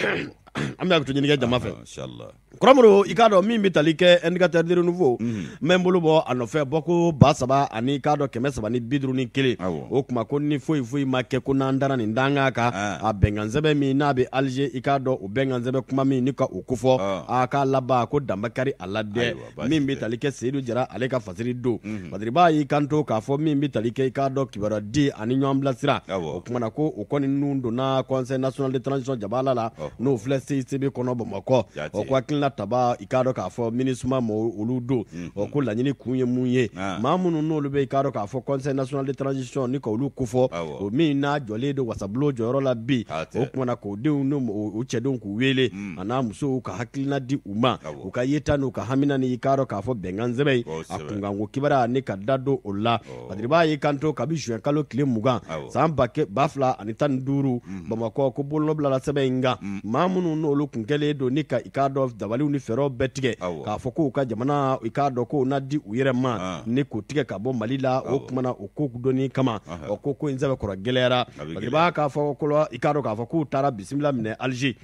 an bɛ to ɲini kɛ jama fɛ inchallah Kɔrɔmoribo i k'a dɔn min bɛ tali kɛ indicateur de renouveau n bɛ n bolo bɔ a nɔfɛ bɔ ko 3000 ani k'a dɔn 351 o tuma ko ni foyi foyi ma kɛ ko n'an dara nin dankan kan a bɛnkansɛbɛn min n'a bɛ Alger i k'a dɔn o bɛnkansɛbɛn kuma min ni ka o kofɔ a k'a laban ko dan bɛ kari a la dɛ min bɛ tali kɛ Seyidu Jara ale ka fasiri don Badiriba y'i kanto k'a fɔ min bɛ tali kɛ i k'a dɔn kibaruya di ani ɲɔgɔn bilasira o tuma na ko o kɔni nun donna Conseil national de transition jabala la n'o filɛ CICB kɔnɔ Bamakɔ o ko hakilina taba i k'a dɔn k'a fɔ MINUSMA mɔgɔw olu don o ko laɲini kun ye mun ye maa minnu n'olu bɛ i k'a dɔn k'a fɔ Conseil national de transition ni ka olu kofɔ o min n'a jɔlen don wasabulon jɔyɔrɔ la bi o tuma na k'o denw n'u cɛdenw k'u wele a n'a musow ka hakilina di u ma u ka yeta n'u ka hamina ni i k'a dɔn k'a fɔ bɛnkan sɛbɛn in a kunkanko kibaruya ni ka da don o la Badiriba y'i kanto kabi juin kalo tile 20 san 2015 Bamakɔ ko bolonɔbilala sɛbɛn in kan maa minnu n'olu kun kɛlen don ni ka i k'a dɔn dabaliw ni fɛɛrɛw bɛɛ tigɛ k'a fɔ k'u ka jamana i k'a dɔn k'o na di u yɛrɛ ma ni k'o tigɛ ka bɔ Mali la o tuma na o ko doni kama o ko ko in sɛbɛkɔrɔ gɛlɛyara Badiriba k'a fɔ ko i k'a dɔn k'a fɔ k'u taara bisimila minɛ Alger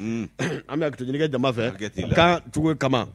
an bɛ hakɛto ɲini kɛ jama fɛ kan cogo kama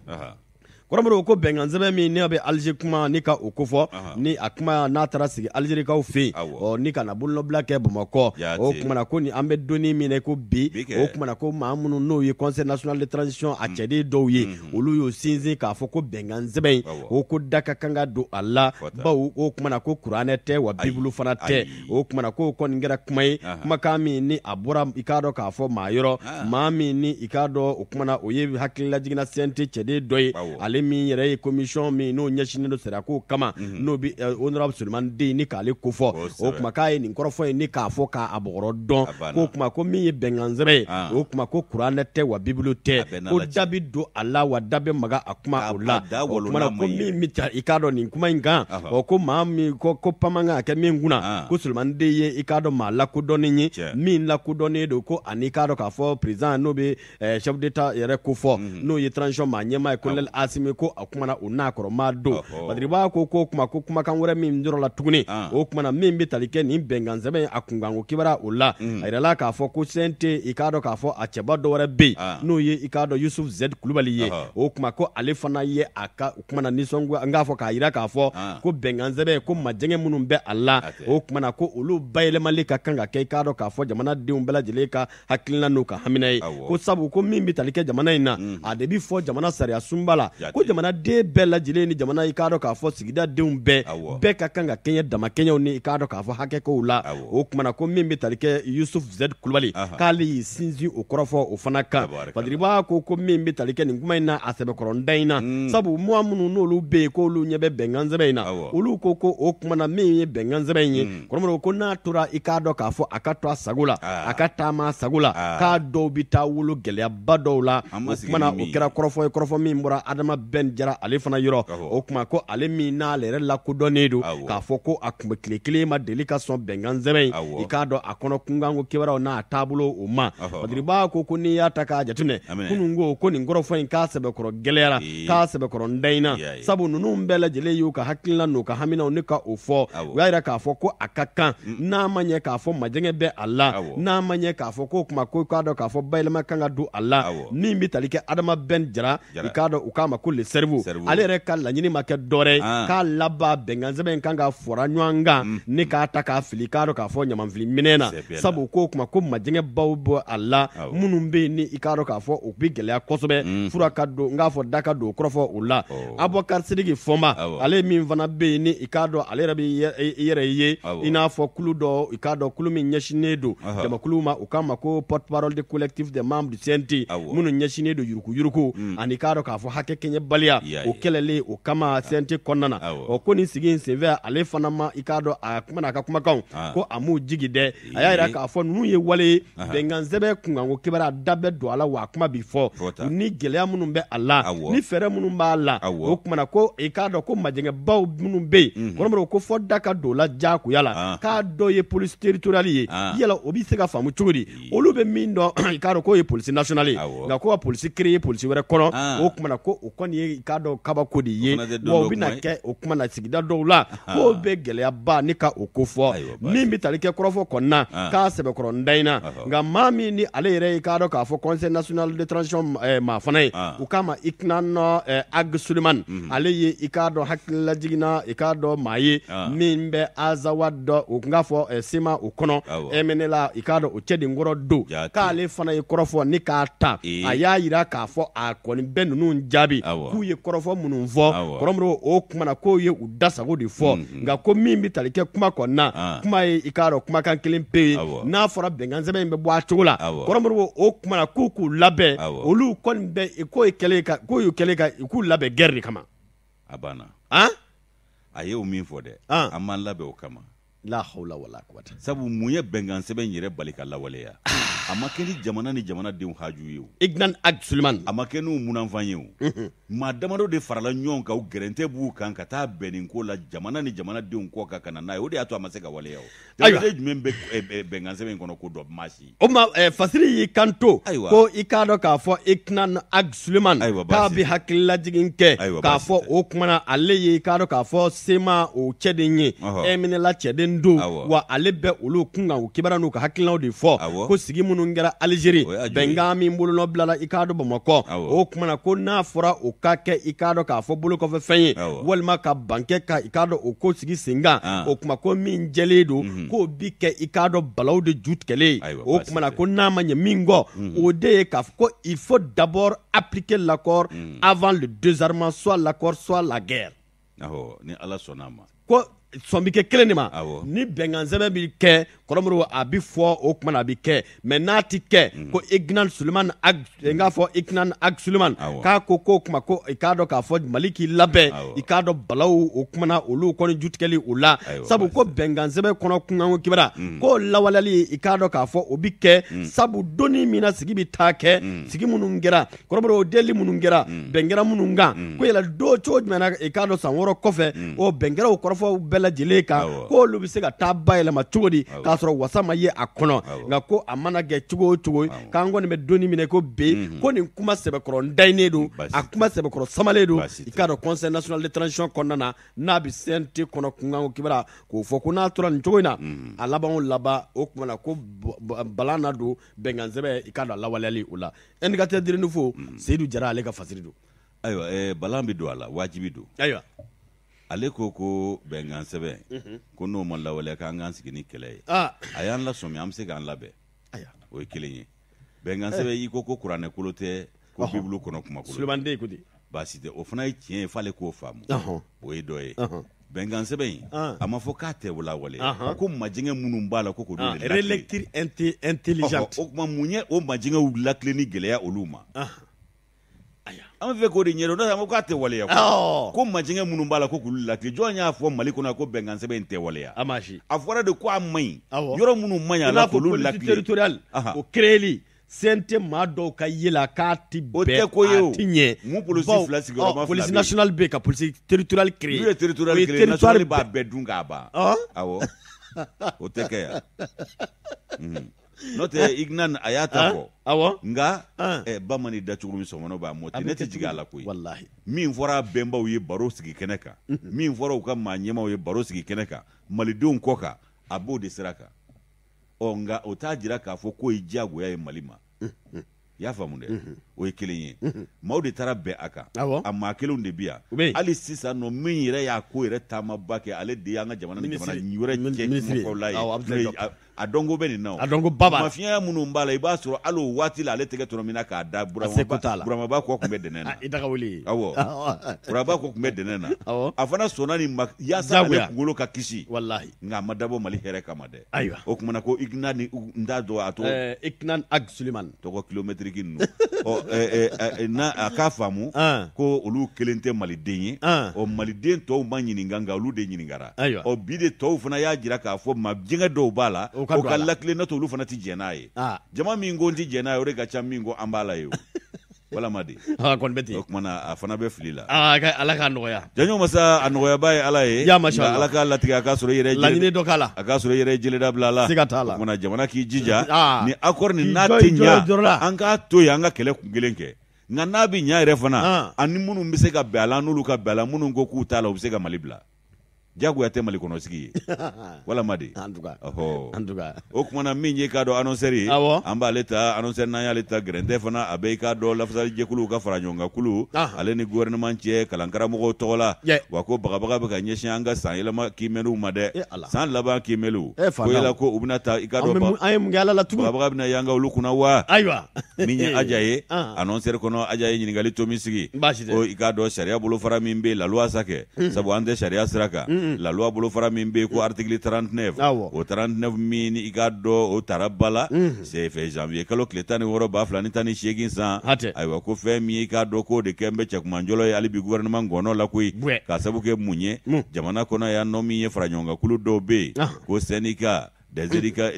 Kɔrɔmoribo ko bɛnkan sɛbɛn min n'a bɛ Alger kuma ni ka o kofɔ ni a kuma n'a taara sigi Algerikaw fɛ yen ɔ ni ka na bolonɔbila kɛ Bamakɔ o tuma na ko ni an bɛ donni min na ko bi o tuma na ko maa minnu n'o ye Conseil national de transition a cɛden dɔw ye olu y'o sinsin k'a fɔ ko bɛnkan sɛbɛn in o ko da ka kan ka don a la bawo o tuma na ko kuranɛ tɛ wa bibulu fana tɛ o tuma na k'o kɔni kɛra kuma ye kumakan min ni a bɔra i k'a dɔn k'a fɔ maa yɔrɔ maa min ni i k'a dɔn o tuma na o ye hakililajiginna CNT cɛden dɔ ye ale ale min yɛrɛ ye commission min n'o ɲɛsinnen don sariya kama, n'o bɛ honorable Sulemani Den ni k'ale kofɔ, o tuma k'a ye nin kɔrɔfɔ in ni k'a fɔ k'a bɔgɔrɔ dɔn, k'o tuma ko min ye bɛnkan sɛbɛn ye, o tuma ko kuranɛ tɛ wa bibulu tɛ, ko da bɛ don a la wa da bɛ maga a kuma o la. O tuma ko min bɛ taa i k'a dɔn nin kuma in kan, ɔ ko maa min ko pan man kan ka kɛ min kunna, ko Sulemani Den ye i k'a dɔn maa lakodɔnnen ye, min lakodɔnnen don ko ani i k'a dɔn k'a fɔ président n'o bɛ chef d'État yɛrɛ ko fɔ, n'o ye transition maa ɲɛmaa ye, colonel Asimi, ko a kumana o n'a kɔrɔ maa don. Badiriba ko kuma ko kumakan wɛrɛ min yɔrɔ la tuguni, o kumana min bɛ tali kɛ nin bɛnkan sɛbɛn a kunkanko kibaruya o la, a yirala k'a fɔ ko CNT i k'a dɔn k'a fɔ a cɛba dɔ wɛrɛ bɛ yen, n'o ye i k'a dɔn Yusuf Z Kulubali ye. O kuma ko ale fana ye a ka kumana nisɔngoya n k'a fɔ k'a yira k'a fɔ ko bɛnkan sɛbɛn ko majɛngɛ minnu bɛ a la, o kumana ko olu bayɛlɛmali ka kan ka kɛ i k'a dɔn k'a fɔ jamanadenw bɛɛ lajɛlen ka hakilina n'u ka hamina ye, ko sabu ko min bɛ tali kɛ jamana in na, a de bɛ fɔ jamana sariya sunba la ko jamanaden bɛɛ lajɛlen ni jamana i k'a dɔn k'a fɔ sigidadenw bɛɛ ka kan ka kɛɲɛ damakɛɲɛw ni i k'a dɔn k'a fɔ hakɛkow la. O kumana ko min bɛ tali kɛ Yusuf Z Kulubali, k'ale y'i sinsin o kɔrɔfɔ o fana kan. Badiriba ko min bɛ tali kɛ nin kuma in na a sɛbɛkɔrɔ da in na, sabu mɔgɔ minnu n'olu bɛ yen k'olu ɲɛ bɛ bɛnkan sɛbɛn in na, olu ko o kumana min ye bɛnkan sɛbɛn in ye, kɔrɔmɔrɔ ko n'a tora i k'a dɔn k'a fɔ a ka to a sago la, a ka taama a sago la, k'a dɔw bɛ taa wolo gɛlɛyaba dɔw la. O kumana o kɛra kɔrɔfɔ ye, kɔrɔfɔ min bɔra Adama Ben Jara ale fana yɔrɔ. O kuma ko ale min n'ale yɛrɛ lakodɔnnen don k'a fɔ ko a tun bɛ tile kelen ma deli ka sɔn bɛnkan sɛbɛn in i k'a dɔn a kɔnɔ kunkanko kibaruyaw n'a taabolo o ma. Badiriba ko n'i y'a ta k'a jateminɛ, kunun ko nin kɔrɔfɔ in k'a sɛbɛkɔrɔ gɛlɛyara, k'a sɛbɛkɔrɔ ntanya, sabu ninnu bɛɛ lajɛlen y'u ka hakilina n'u ka haminaw ni ka o fɔ. U y'a yira k'a fɔ ko a ka kan, n'a ma ɲɛ k'a fɔ majɛngɛ bɛ a la, n'a ma ɲɛ k'a fɔ ko kuma ko k'a dɔn k'a fɔ bayɛlɛma kan ka don a la. Min bɛ tali kɛ Adama Ben Jara, i k'a dɔn u k'a ma ko le cerveau, ale yɛrɛ ka laɲini ma kɛ dɔwɛrɛ ye k'a laban bɛnkan sɛbɛn in kan ka fara ɲɔgɔn kan ni k'a ta k'a fili k'a dɔn k'a fɔ ɲamanfili minɛn na, sabu ko kuma ko majɛngɛbaw bɔ a la minnu bɛ yen ni i k'a dɔn k'a fɔ u bɛ gɛlɛya kosɛbɛ, fura ka don n k'a fɔ da ka don kɔrɔfɔ o la. Abubakar Sidiki Fɔnba, ale min fana bɛ yen ni i k'a dɔn ale yɛrɛ bɛ i yɛrɛ ye i n'a fɔ kulu dɔ, i k'a dɔn kulu min ɲɛsinnen don jamakulu ma, u k'a ma ko porte-parole du collectif des membres du CNT, minnu ɲɛsinnen don yuruguyurugu ani k'a dɔn k'a fɔ hakɛ kɛɲɛbaliya o kɛlɛlen o kama CNT kɔnɔna na. Ɔ ko nin sigi in senfɛ, ale fana ma i k'a dɔn a kuma n'a ka kumakanw ko a m'u jigi dɛ. A y'a yira k'a fɔ ninnu ye wale ye, bɛnkan sɛbɛn kunkanko kibaruya da bɛ don a la, wa a kuma bi fɔ ni gɛlɛya minnu bɛ a la, ni fɛɛrɛ minnu b'a la. O kumana ko i k'a dɔn ko majɛngɛbaw minnu bɛ yen, kɔrɔmɔrɔ ko fɔ da ka don o la diyagoya la, k'a dɔ ye police territoriale ye. Yala o bɛ se ka faamu cogo di? Olu bɛ min dɔn i k'a dɔn k'o ye police nationale ye, nka ko ka police créer police wɛrɛ kɔnɔ, o kumana ko o kɔni ye i k'a dɔn kabako de ye, wa o bɛna kɛ o kuma na sigida dɔw la k'o bɛ gɛlɛyaba ni ka o ko fɔ. Min bɛ tali kɛ kɔrɔfɔ kɔnɔna k'a sɛbɛkɔrɔ ntanya, nka maa min ni ale yɛrɛ i k'a dɔn k'a fɔ conseil national de transition maa fana ye, u k'a ma Ikinana Ag Sulemani, ale ye i k'a dɔn hakililajiginna i k'a dɔn maa ye min bɛ Azawad dɔ, o tun k'a fɔ CMA o kɔnɔ MNLA, i k'a dɔn o cɛden kɔrɔ don, k'ale fana ye kɔrɔfɔ ni k'a ta, a y'a yira k'a fɔ a kɔni bɛ ninnu jaabi k'u ye kɔrɔfɔ minnu fɔ, kɔrɔmɔrɔ o kumana k'o ye u dasago de fɔ, nka ko min bɛ tali kɛ kuma kɔnɔna, kuma ye i k'a dɔn kumakan kelen pe ye, n'a fɔra bɛnkan sɛbɛn in bɛ bɔ a cogo la, kɔrɔmɔrɔ o kumana k'u k'u labɛn, olu kɔni bɛ k'o ye kɛlen ka k'o y'u kɛlen ka u k'u labɛn guerre de kama. A banna. A ye o min fɔ dɛ, an m'an labɛn o kama. La hawla wala quwwata. Sabu mun ye bɛnkan sɛbɛn yɛrɛ bali ka lawaleya? A ma kɛ ni jamana ni jamanadenw haju ye o. Ignan Ag Sulemani. A ma kɛ n'u munanfan ye o. Maa damadɔ de farala ɲɔgɔn kan, u gɛrɛntɛ b'u kan ka taa bɛn nin ko la jamana ni jamanadenw kɔ kan ka na n'a ye. O de y'a to a ma se ka waleya o. Jamanaden jumɛn bɛ bɛnkan sɛbɛn in kɔnɔ ko dɔn? Maa si. O ma Fasiri y'i kanto ko i k'a dɔn k'a fɔ Ignan Ag Sulemani k'a bɛ hakililajigin kɛ k'a fɔ o kumana ale ye i k'a dɔn k'a fɔ CMA o cɛden ye, MNLA cɛden don, wa ale bɛ olu kunkan o kibaruya n'u ka hakilinaw de fɔ, ko sigi minnu kɛra Alizeri, bɛnkan min bolonɔ bilala i k'a dɔn Bamakɔ, o kumana ko n'a fɔra o ka kɛ i k'a dɔn k'a fɔ bolokɔfɛ fɛn ye, walima ka ban kɛ ka i k'a dɔn o ko sigi sen kan, o kuma ko min jɛlen don, k'o bi kɛ i k'a dɔn balaw de ju tigɛlen ye. O kumana ko n'a ma ɲɛ min kɔ, o de ye k'a fɔ ko il faut d'abord appliquer l'accord avant le désarmement, soit l'accord soit la guerre. Ni Ala sɔnna a ma. Ko sɔn bɛ kɛ kelen de ma, ni bɛnkan sɛbɛn bɛ kɛ, Kɔrɔmuru a bɛ fɔ o tuma na a bɛ kɛ mais n'a tɛ kɛ ko Ignan Suleman n k'a fɔ Ignan Ag Suleman k'a ko k'o kuma ko i k'a dɔn k'a fɔ Mali k'i labɛn i k'a dɔn balaw o kuma na olu kɔni jutigɛli o la sabu ko bɛnkansɛbɛn kɔnɔ kunkanko kibaruya k'o lawaleyali i k'a dɔn k'a fɔ o bɛ kɛ sabu donni min na sigi bɛ taa kɛ sigi minnu kɛra kɔrɔmuru o delili minnu kɛra bɛn kɛra minnu kan ko yala don cogo jumɛn na i k'a dɔn san 6 kɔfɛ o bɛn kɛra o kɔrɔfɔw bɛɛ lajɛlen kan k'olu bɛ se ka taa bayɛlɛma cogo di k'a sɔrɔ wasa ma ye a kɔnɔ nka ko a mana kɛ cogo o cogo k'an kɔni bɛ donni min na ko bi ko nin kuma sɛbɛkɔrɔ dayinen don a kuma sɛbɛkɔrɔ samalen don i k'a dɔn conseil national de transition kɔnɔna na n'a bɛ CNT kɔnɔ kunkanko kibaruya k'o fɔ ko n'a tora nin cogo in na a laban o laban o tuma na ko balan na don bɛnkansɛbɛn i k'a dɔn a lawaleyali o la indicateur du renouveau Seyidu Jara ale ka fasiri don. Ayiwa balan bɛ don a la wajibi don. Ayiwa. Ale ko ko bɛnkan sɛbɛn ko n'o ma lawaleya k'an k'an sigi ni kɛlɛ ye. A y'an lasɔmi an bɛ se k'an labɛn. O ye kelen ye. Bɛnkan sɛbɛn i ko ko kuranɛ kolo tɛ ko Bibulu kɔnɔ kuma kolo. Sulemani den ko ten. Baasi tɛ o fana ye tiɲɛ ye f'ale k'o faamu. O ye dɔ ye. Bɛnkan sɛbɛn in a ma fɔ k'a tɛ lawaleya ko majɛngɛ minnu b'a la ko k'olu de relecture intelligente. O tuma mun ye o majɛngɛw latilenni gɛlɛya olu ma? An bɛ fɛ k'o de ɲɛdɔn n'o tɛ an ko k'a tɛ waleya ko majɛngɛ minnu b'a la ko k'olu latilen jɔn y'a fɔ Mali kɔnɔ ko bɛnkan sɛbɛn in tɛ waleya? A fɔra de ko a man ɲi yɔrɔ minnu man ɲi a la k'olu latilen. Territorial o créeli CNT maa dɔw ka ye la k'a ti bɛn o tɛ ko ye o a ti ɲɛ. Mun polisi 2 sigiyɔrɔma 2 police nationale bɛ yen ka police territoriale créer. N'u ye territoriale créer nationale b'a bɛɛ dun k'a ban. Awɔ o tɛ kɛ yan. N'o tɛ Ignan a y'a ta fɔ. Awɔ. Nka ba mana da cogo min sɔmɔnɔ b'a mɔ ten ne tɛ jigin a la koyi. Walahi. Min fɔra bɛnbaw ye baro sigi kɛnɛ kan. Min fɔra u ka maa ɲɛmaaw ye baro sigi kɛnɛ kan. Malidenw kɔ kan a b'o de sira kan. Ɔ nka o t'a jira k'a fɔ k'o ye diyagoya ye Mali ma. I y'a faamu dɛ. O ye kelen ye. Maaw de taara bɛn a kan. A maa kelenw de bi yan. Hali sisan nɔ min yɛrɛ y'a ko yɛrɛ taamaba kɛ ale de y'an ka jamana ni jamana wɛrɛ cɛ kumafɔla ye. A dɔnko bɛ nin na o. A dɔnko ba b'a la. Mafiɲɛya minnu b'a la i b'a sɔrɔ hali o waati la ale tɛgɛ tɔnɔ min na k'a da Burama kɔ tun bɛ dɛnɛn na. I daga wuli. Awɔ. Burama kɔ tun bɛ dɛnɛn na. A fana sɔnna nin ma yaasa ale kunkolo ka kisi. Walahi. Nka a ma dabɔ Mali hɛrɛ kama dɛ. Ayiwa. O tuma na ko Ignan ni n t'a dɔn a tɔgɔ. Ignan Ag Suleman. Tɔgɔ kilométrique ninnu. Ɔ n'a a k'a faamu. Ko olu kelen tɛ maliden ye. Ɔ maliden tɔw ma ɲininka nka olu de ɲininkara. Ayiwa. Ɔ bi de tɔw fana y'a jira k'a fɔ ma jɛngɛ dɔw b'a la. O ka latilen n'o tɛ olu fana tɛ jɛn n'a ye. Jama min ko n tɛ jɛn n'a ye o de ka ca min ko an b'a la ye o. Walama de. A kɔni bɛ ten. O tuma na a fana bɛ fili la. Ala k'a nɔgɔya. Janjo masa a nɔgɔyaba ye Ala ye. Ya masha Allah. Ala k'a latigɛ a k'a sɔrɔ i yɛrɛ. Laɲini dɔ k'a la. A k'a sɔrɔ i yɛrɛ jeleda bila a la. Siga t'a la. O tuma na jamana k'i jija. Ni accord nin n'a tɛ ɲa an k'a to yen an ka kɛlɛ kun kelen kɛ. Nka n'a bɛ ɲa yɛrɛ fana. Ani minnu bɛ se ka bɛn a la n'olu ka bɛn a la minnu ko k'u t'a la u bɛ se ka Mali bila. Jagoya tɛ Mali kɔnɔ sigi ye walama de o tuma na min ye k'a dɔn annonceur ye an b'ale ta annonceur n'an y'ale ta gɛrɛntɛ fana a bɛ i k'a dɔn lafasalijɛkuluw ka fara ɲɔgɔn kan kulu ale ni gouvernement cɛ kalankaramɔgɔw tɔgɔ la wa ko bagabaga bɛ ka ɲɛsin an ka san yɛlɛma kiimɛliw ma dɛ san laban kiimɛliw ko yala ko u bɛna taa i k'a dɔn an ye mun kɛ Ala la tugun bagabaga bɛna yanga olu kunna wa ayiwa min ye Aja ye annonceur kɔnɔ Aja ye ɲininkali to min sigi ko i k'a dɔn sariya bolofara min bɛ la loi sa kɛ sabu an tɛ sariya sira kan la loi bolofara min bɛ yen ko article 39 o 39 min i k'a dɔn o tara ba la c'est fait janvier kalo tile 16 2018 san ayiwa ko fɛn min i k'a dɔn k'o de kɛ n bɛ cɛkumanjɔlɔ ye hali bi gouvernement ngɔnɔ la koyi k'a sabu kɛ mun ye jamana kɔnɔ yan nɔ min ye faraɲɔgɔnkankulu dɔw bɛ yen ko syndicat des syndicats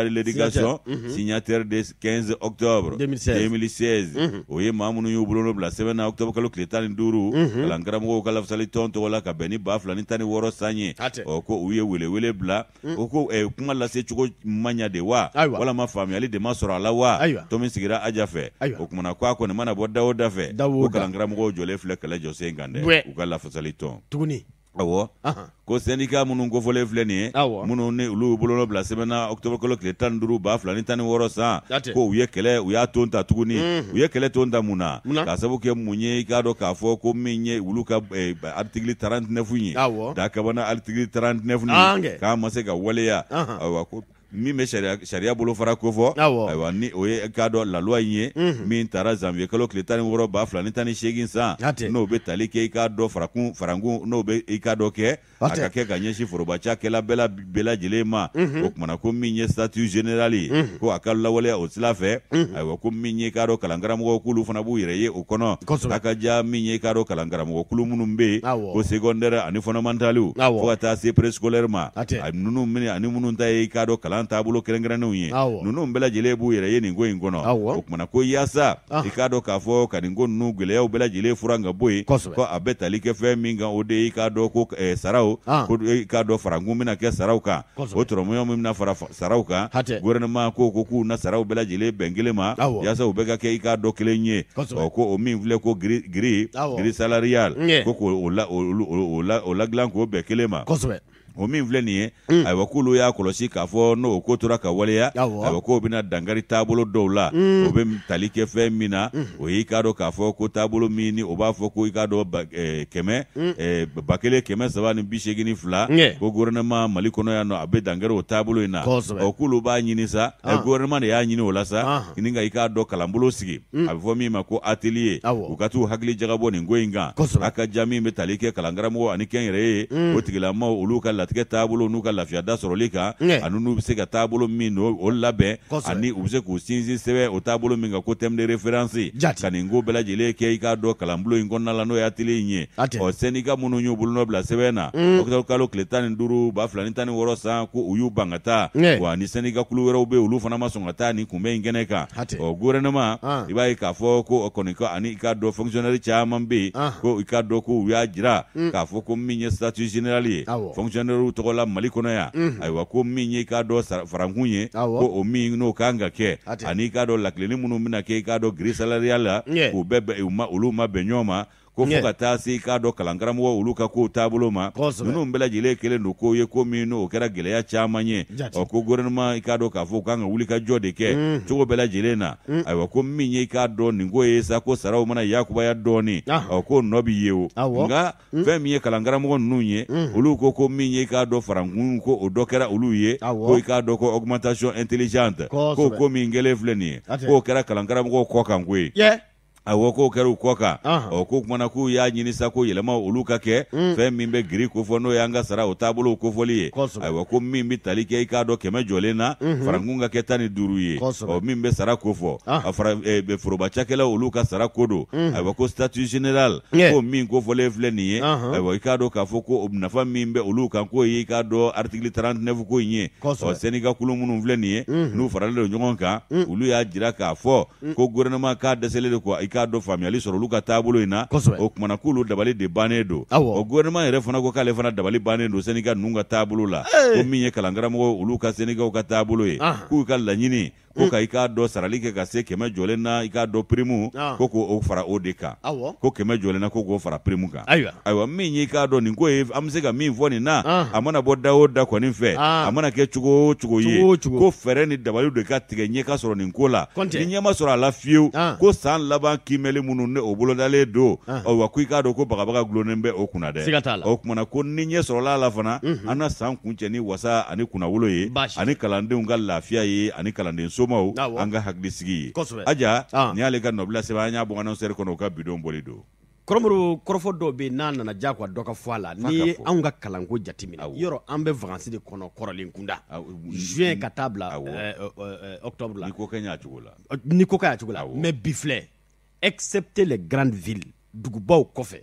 de l'éducation signataires de 15 octobre 2016 o ye maa minnu y'u bolonɔ bila sɛbɛn na octobre kalo tile 15 kalankaramɔgɔw ka lafasali tɔn tɔgɔ la ka bɛn ni 2016 san ye ɔ ko u ye welewele bila o ko kuma lase cogo ma ɲa de wa walama faamuyali de ma sɔrɔ a la wa tɔn min sigira Aja fɛ o tuma na ko a kɔni mana bɔ da o da fɛ ko kalankaramɔgɔw jɔlen filɛ kɛlɛ jɔsen kan dɛ u ka lafasali tɔn tuguni awɔ ko syndicat minnu kofɔlen filɛ nin ye minnu ni olu bolonɔ bila sɛbɛn na octobre kalo tile 15 2016 san ko u ye kɛlɛ u y'a ton ta tuguni u ye kɛlɛ ton ta mun na k'a sabu kɛ mun ye i k'a dɔn k'a fɔ ko min ye olu ka article 39 ye dakabana article 39 nin k'a ma se ka waleya ayiwa ko Min bɛ sariya bolofara kofɔ, ayiwa, ni o ye k'a dɔn la loi in ye min taara janvier kalo tile 16 2018 san, n'o bɛ tali kɛ i k'a dɔn farakun farankun, n'o bɛ i k'a dɔn kɛ a ka kɛ ka ɲɛsin foroba cakɛla bɛɛ lajɛlen ma. O kumana ko min ye statut général ye, ko a ka lawaleya o sira fɛ. Ayiwa, ko min ye k'a dɔn kalankaramɔgɔw, k'olu fana b'u yɛrɛ ye o kɔnɔ. A ka ja min ye k'a dɔn kalankaramɔgɔ kulu minnu bɛ yen, ko secondaire ani fondamentaliw, fo ka taa se préscolaire ma, a ninnu minɛ ani minnu ta ye i k'a dɔn kalan taabolo kɛrɛnkɛrɛnnenw ye, ninnu bɛɛ lajɛlen b'u yɛrɛ ye nin ko in kɔnɔ. O kumana ko yaasa i k'a dɔn k'a fɔ ka nin ko ninnu gɛlɛyaw bɛɛ lajɛlen furan ka bɔ yen, ko a bɛ tali kɛ fɛn min kan, o de ye i k'a dɔn ko saraw, ko i k'a dɔn farankun bɛna kɛ saraw kan, o tɔrɔmɔɲɔ min bɛna fara saraw kan. Gouvernement ko k'u na saraw bɛɛ lajɛlen bɛn kelen ma, yaasa u bɛɛ ka kɛ i k'a dɔn kelen ye. Ɔ, ko o min filɛ ko grille salariale, ko k'o ladilan k'o bɛn kelen ma. O min filɛ nin ye, ayiwa, k'olu y'a kɔlɔsi k'a fɔ n'o ko tora ka waleya, ayiwa, k'o bɛna dankari taabolo dɔw la. O bɛ tali kɛ fɛn min na, o y'i k'a dɔn k'a fɔ ko taabolo min ni o b'a fɔ ko i k'a dɔn kɛmɛ 1382, ko gouvernement Mali kɔnɔ yan nɔ, a bɛ dankari o taabolo in na. Ɔ, k'olu b'a ɲini sa, gouvernement de y'a ɲini o la sa, ni ka i k'a dɔn kalanbolo sigi, a bɛ fɔ min ma ko atelier, u ka t'u hakili jagabɔ nin ko in kan. A ka ja min bɛ tali kɛ kalankaramɔgɔ ani kɛnyɛrɛye ye, o tigilamaw, olu ka latigɛ taabolo n'u ka lafiyada sɔrɔli kan, ani n'u bɛ se ka taabolo min don o labɛn, ani u bɛ se k'u sinsin sɛbɛn o taabolo min kan, ko thème de référence, ka nin ko bɛɛ lajɛlen kɛ i k'a dɔn kalanbolo in kɔnɔna la, n'o ye atelier in ye. Ɔ, syndicat minnu y'u bolonɔ bila sɛbɛn na octobre kalo tile 15 2016 san, ko u y'u ban ka taa, wa ni syndicat kulu wɛrɛw bɛ, olu fana ma sɔn ka taa nin kunbɛn in kɛnɛ kan. Ɔ, gouvernement, i b'a ye k'a fɔ ko o kɔni ko ani i k'a dɔn fonctionnaire caman bɛ yen, ko i k'a dɔn ko u y'a jira k'a fɔ ko min ye statut général ye fonctionnaire tɔgɔ la Mali kɔnɔ yan, ayiwa, ko min ye i k'a dɔn farankun ye, ko o min n'o kan ka kɛ, ani i k'a dɔn lakilenni minnu bɛna kɛ i k'a dɔn grille salariale la, k'u bɛɛ olu ma bɛn ɲɔgɔn ma, ko fo ka taa se i k'a dɔn kalankaramɔgɔ olu ka kow taabolo ma. Ninnu bɛɛ lajɛlen kɛlen don ko ye ko min n'o kɛra gɛlɛya caman ye. Ɔ, ko gouvernement, i k'a dɔn k'a fɔ u kan ka wuli ka jɔ de kɛ cogo bɛɛ lajɛlen na. Ayiwa, ko min ye i k'a dɔn nin ko ye sa, ko saraw mana yakubaya dɔɔnin, ɔ, ko nɔ bɛ ye o. Nka fɛn min ye kalankaramɔgɔ ninnu ye, olu ko min ye i k'a dɔn farankun, ko o dɔ kɛra olu ye, ko i k'a dɔn ko augmentation intelligente, ko min kɛlen filɛ nin ye, k'o kɛra kalankaramɔgɔw kɔ kan ko ye. Awɔ, k'o kɛra u kɔ kan. Ɔ, ko kumana k'u y'a ɲini sa ko yɛlɛma olu ka kɛ fɛn min bɛ grille kofɔ, n'o y'an ka sara o taabolow kofɔli ye. Ayiwa, ko min bɛ tali kɛ i k'a dɔn 100 jɔlen na, farankun ka kɛ 15 ye. Ɔ, min bɛ sara kofɔ, a fara foroba cakɛlaw olu ka sara ko don. Ayiwa, ko statut général, ko min kofɔlen filɛ nin ye, ayiwa, i k'a dɔn k'a fɔ ko nafa min bɛ olu kan, k'o ye i k'a dɔn article 39 ko in ye. Ɔ, syndicat kulu minnu filɛ nin ye, n'u faralen don ɲɔgɔn kan, olu y'a jira k'a fɔ ko gouvernement k'a dɛsɛlen de ko i k'a dɔn faamuyali sɔrɔ olu ka taabolo in na. O kumana k'olu dabali de bannen don. O gouvernement yɛrɛ fana ko k'ale fana dabali bannen don syndicat ninnu ka taabolo la, ko min ye kalankaramɔgɔw olu ka syndicatw ka taabolo ye, k'u ka laɲini ko ka i k'a dɔn sarali kɛ ka se 100 jɔlen na, i k'a dɔn prime, ko k'o fara o de kan, ko 100 jɔlen na, ko k'o fara prime kan. Ayiwa, min ye i k'a dɔn nin ko ye, an bɛ se ka min fɔ nin na, a mana bɔ da o da kɔni fɛ, a mana kɛ cogo o cogo ye, ko fɛɛrɛ ni dabali de ka tigɛ, ɲɛ ka sɔrɔ nin ko la. Ni ɲɛ ma sɔrɔ a la fiyewu, ko san laban kiimɛli minnu ni o bolodalen don, ayiwa, ko i k'a dɔn ko bagabaga gulonnen bɛ o kunna dɛ. O kumana ko ni ɲɛ sɔrɔla a la fana, an na san kuncɛ ni wasa ani kunnawolo ye, ani kalandenw ka lafiya ye, ani kalanden somaw an ka hakilisigi ye. Aja, nin y'ale ka nɔbila sɛbɛn, an y'a bɔ annonceur kɔnɔ, u ka bidon bɔli don. Kɔrɔmuru, kɔrɔfɔ dɔw bɛ yen n'a nana diyagoya dɔ ka fɔ a la. N'i ye anw ka kalanko jateminɛ, yɔrɔ an bɛ vacances de kɔnɔ kɔrɔlen kunda, juin ka taa bila octobre la, ni ko ka ɲi a cogo la, ni ko ka ɲi a cogo la. Mais bi filɛ, excepté les grandes villes, dugubaw kɔfɛ,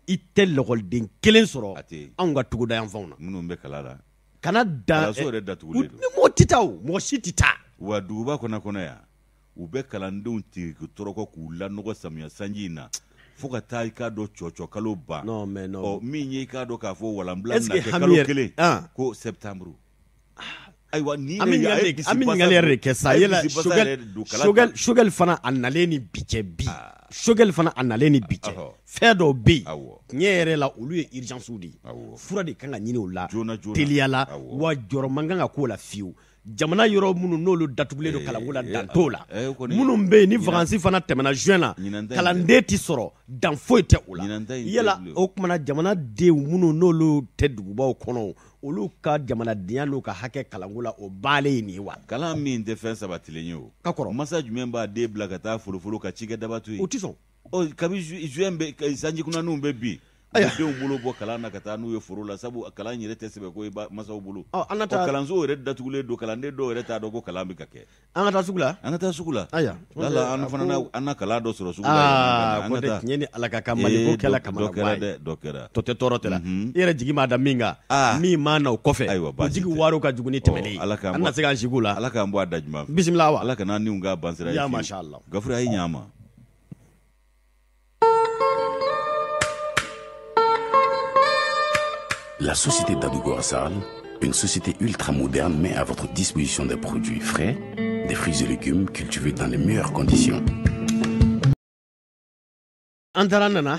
i tɛ lɔkɔliden kelen sɔrɔ anw ka togoda yanfanw na minnu bɛ kalan la. Kana dan kalanso yɛrɛ datugulen don, mɔgɔ tɛ taa o, mɔgɔ si tɛ taa. Wa duguba kɔnɔ yan, u bɛ kalandenw tigɛ tɔrɔkɔ k'u lanɔgɔ samiya sanji in na fo ka taa i k'a dɔn cɔcɔ kalo ban. Non mais non. Ɔ, min ye i k'a dɔn k'a fɔ walanbila bɛna kɛ kalo kelen ko septembre. Ayiwa, ni an bɛ ɲininkali yɛrɛ de kɛ sa, yala Choguel fana a nalen ni bi cɛ bi, Choguel fana a nalen ni bi cɛ, fɛn dɔw bɛ yen tiɲɛ yɛrɛ la, olu ye urgence de ye, fura de kan ka ɲini o la teliya la, wa jɔrɔ man kan ka k'o la fiyewu. Jamana yɔrɔ minnu n'olu datugulen don kalanko la, dan t'o la. Minnu bɛ yen ni vacances fana tɛmɛna juin na, kalanden tɛ sɔrɔ, dan foyi tɛ o la. Yala o kumana jamanadenw minnu n'olu tɛ dugubaw kɔnɔ. Olu ka jamanadenya n'u ka hakɛ kalanko la, o baalen ye nin ye wa? Kalan min tɛ fɛn sabatilen ye, o ka kɔrɔ. Masa jumɛn b'a den bila ka taa foroforo ka cikɛdaba to yen? O tɛ sɔn. Ɔ, kabi juin bɛ, sanji kunnaninw bɛ bin, u bɛ denw bolo bɔ kalan na ka taa n'u ye foro la, sabu kalan yɛrɛ tɛ sɛbɛ ko ye masaw bolo. Ɔ, an ka taa. Kalanso yɛrɛ datugulen don, kalanden dɔw yɛrɛ t'a dɔn ko kalan bɛ ka kɛ. An ka taa sugu la. An ka taa sugu la. Ayiwa. Lala an fana an na kalan dɔ sɔrɔ sugu la. Aa, ko tɛ tiɲɛ ni Ala ka kan, Mali ko kɛla kamana dɔ kɛra dɛ, dɔ kɛra. Tɔ tɛ tɔɔrɔ tɛ la, i yɛrɛ jigi maa da min kan, min maa na o kɔfɛ. Ayiwa. O jigi waaro ka jugu ni tɛmɛnen ye. Ala k'an an na se k'an sigi o la. Ala k'an bɔ a da ɲuman fɛ. Bisimila wa. Ala kana niw k'a bansira ye. Ya masha Allah. Gafuru, a ye ɲ'a ma. La société Dadougou Sall, une société ultra moderne, met à votre disposition des produits frais, des fruits et légumes cultivés dans les meilleures conditions. An taara, nana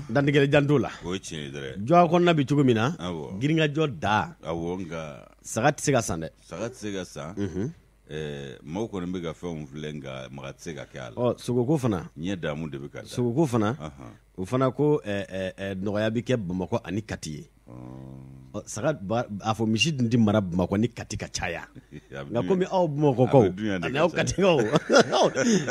dantigɛli janto la. O ye tiɲɛ ye dɛ. Jɔ kɔnɔna bi cogo min na, girinkajɔ da. Awɔ, nka Saga tɛ se ka san dɛ. Saga tɛ se ka san. Maaw kɔni bɛ ka fɛnw filɛ, nka maga tɛ se ka kɛ a la. Ɔ, sogoko fana. Ɲɛ damu de bɛ ka da. Sogoko fana, o fana ko nɔgɔya bɛ kɛ Bamakɔ ani Kati ye. Saga, a fɔ misi dun tɛ mara Bamakɔ ni Kati ka caya, nka komi aw Bamakɔkaw ani aw Katikaw,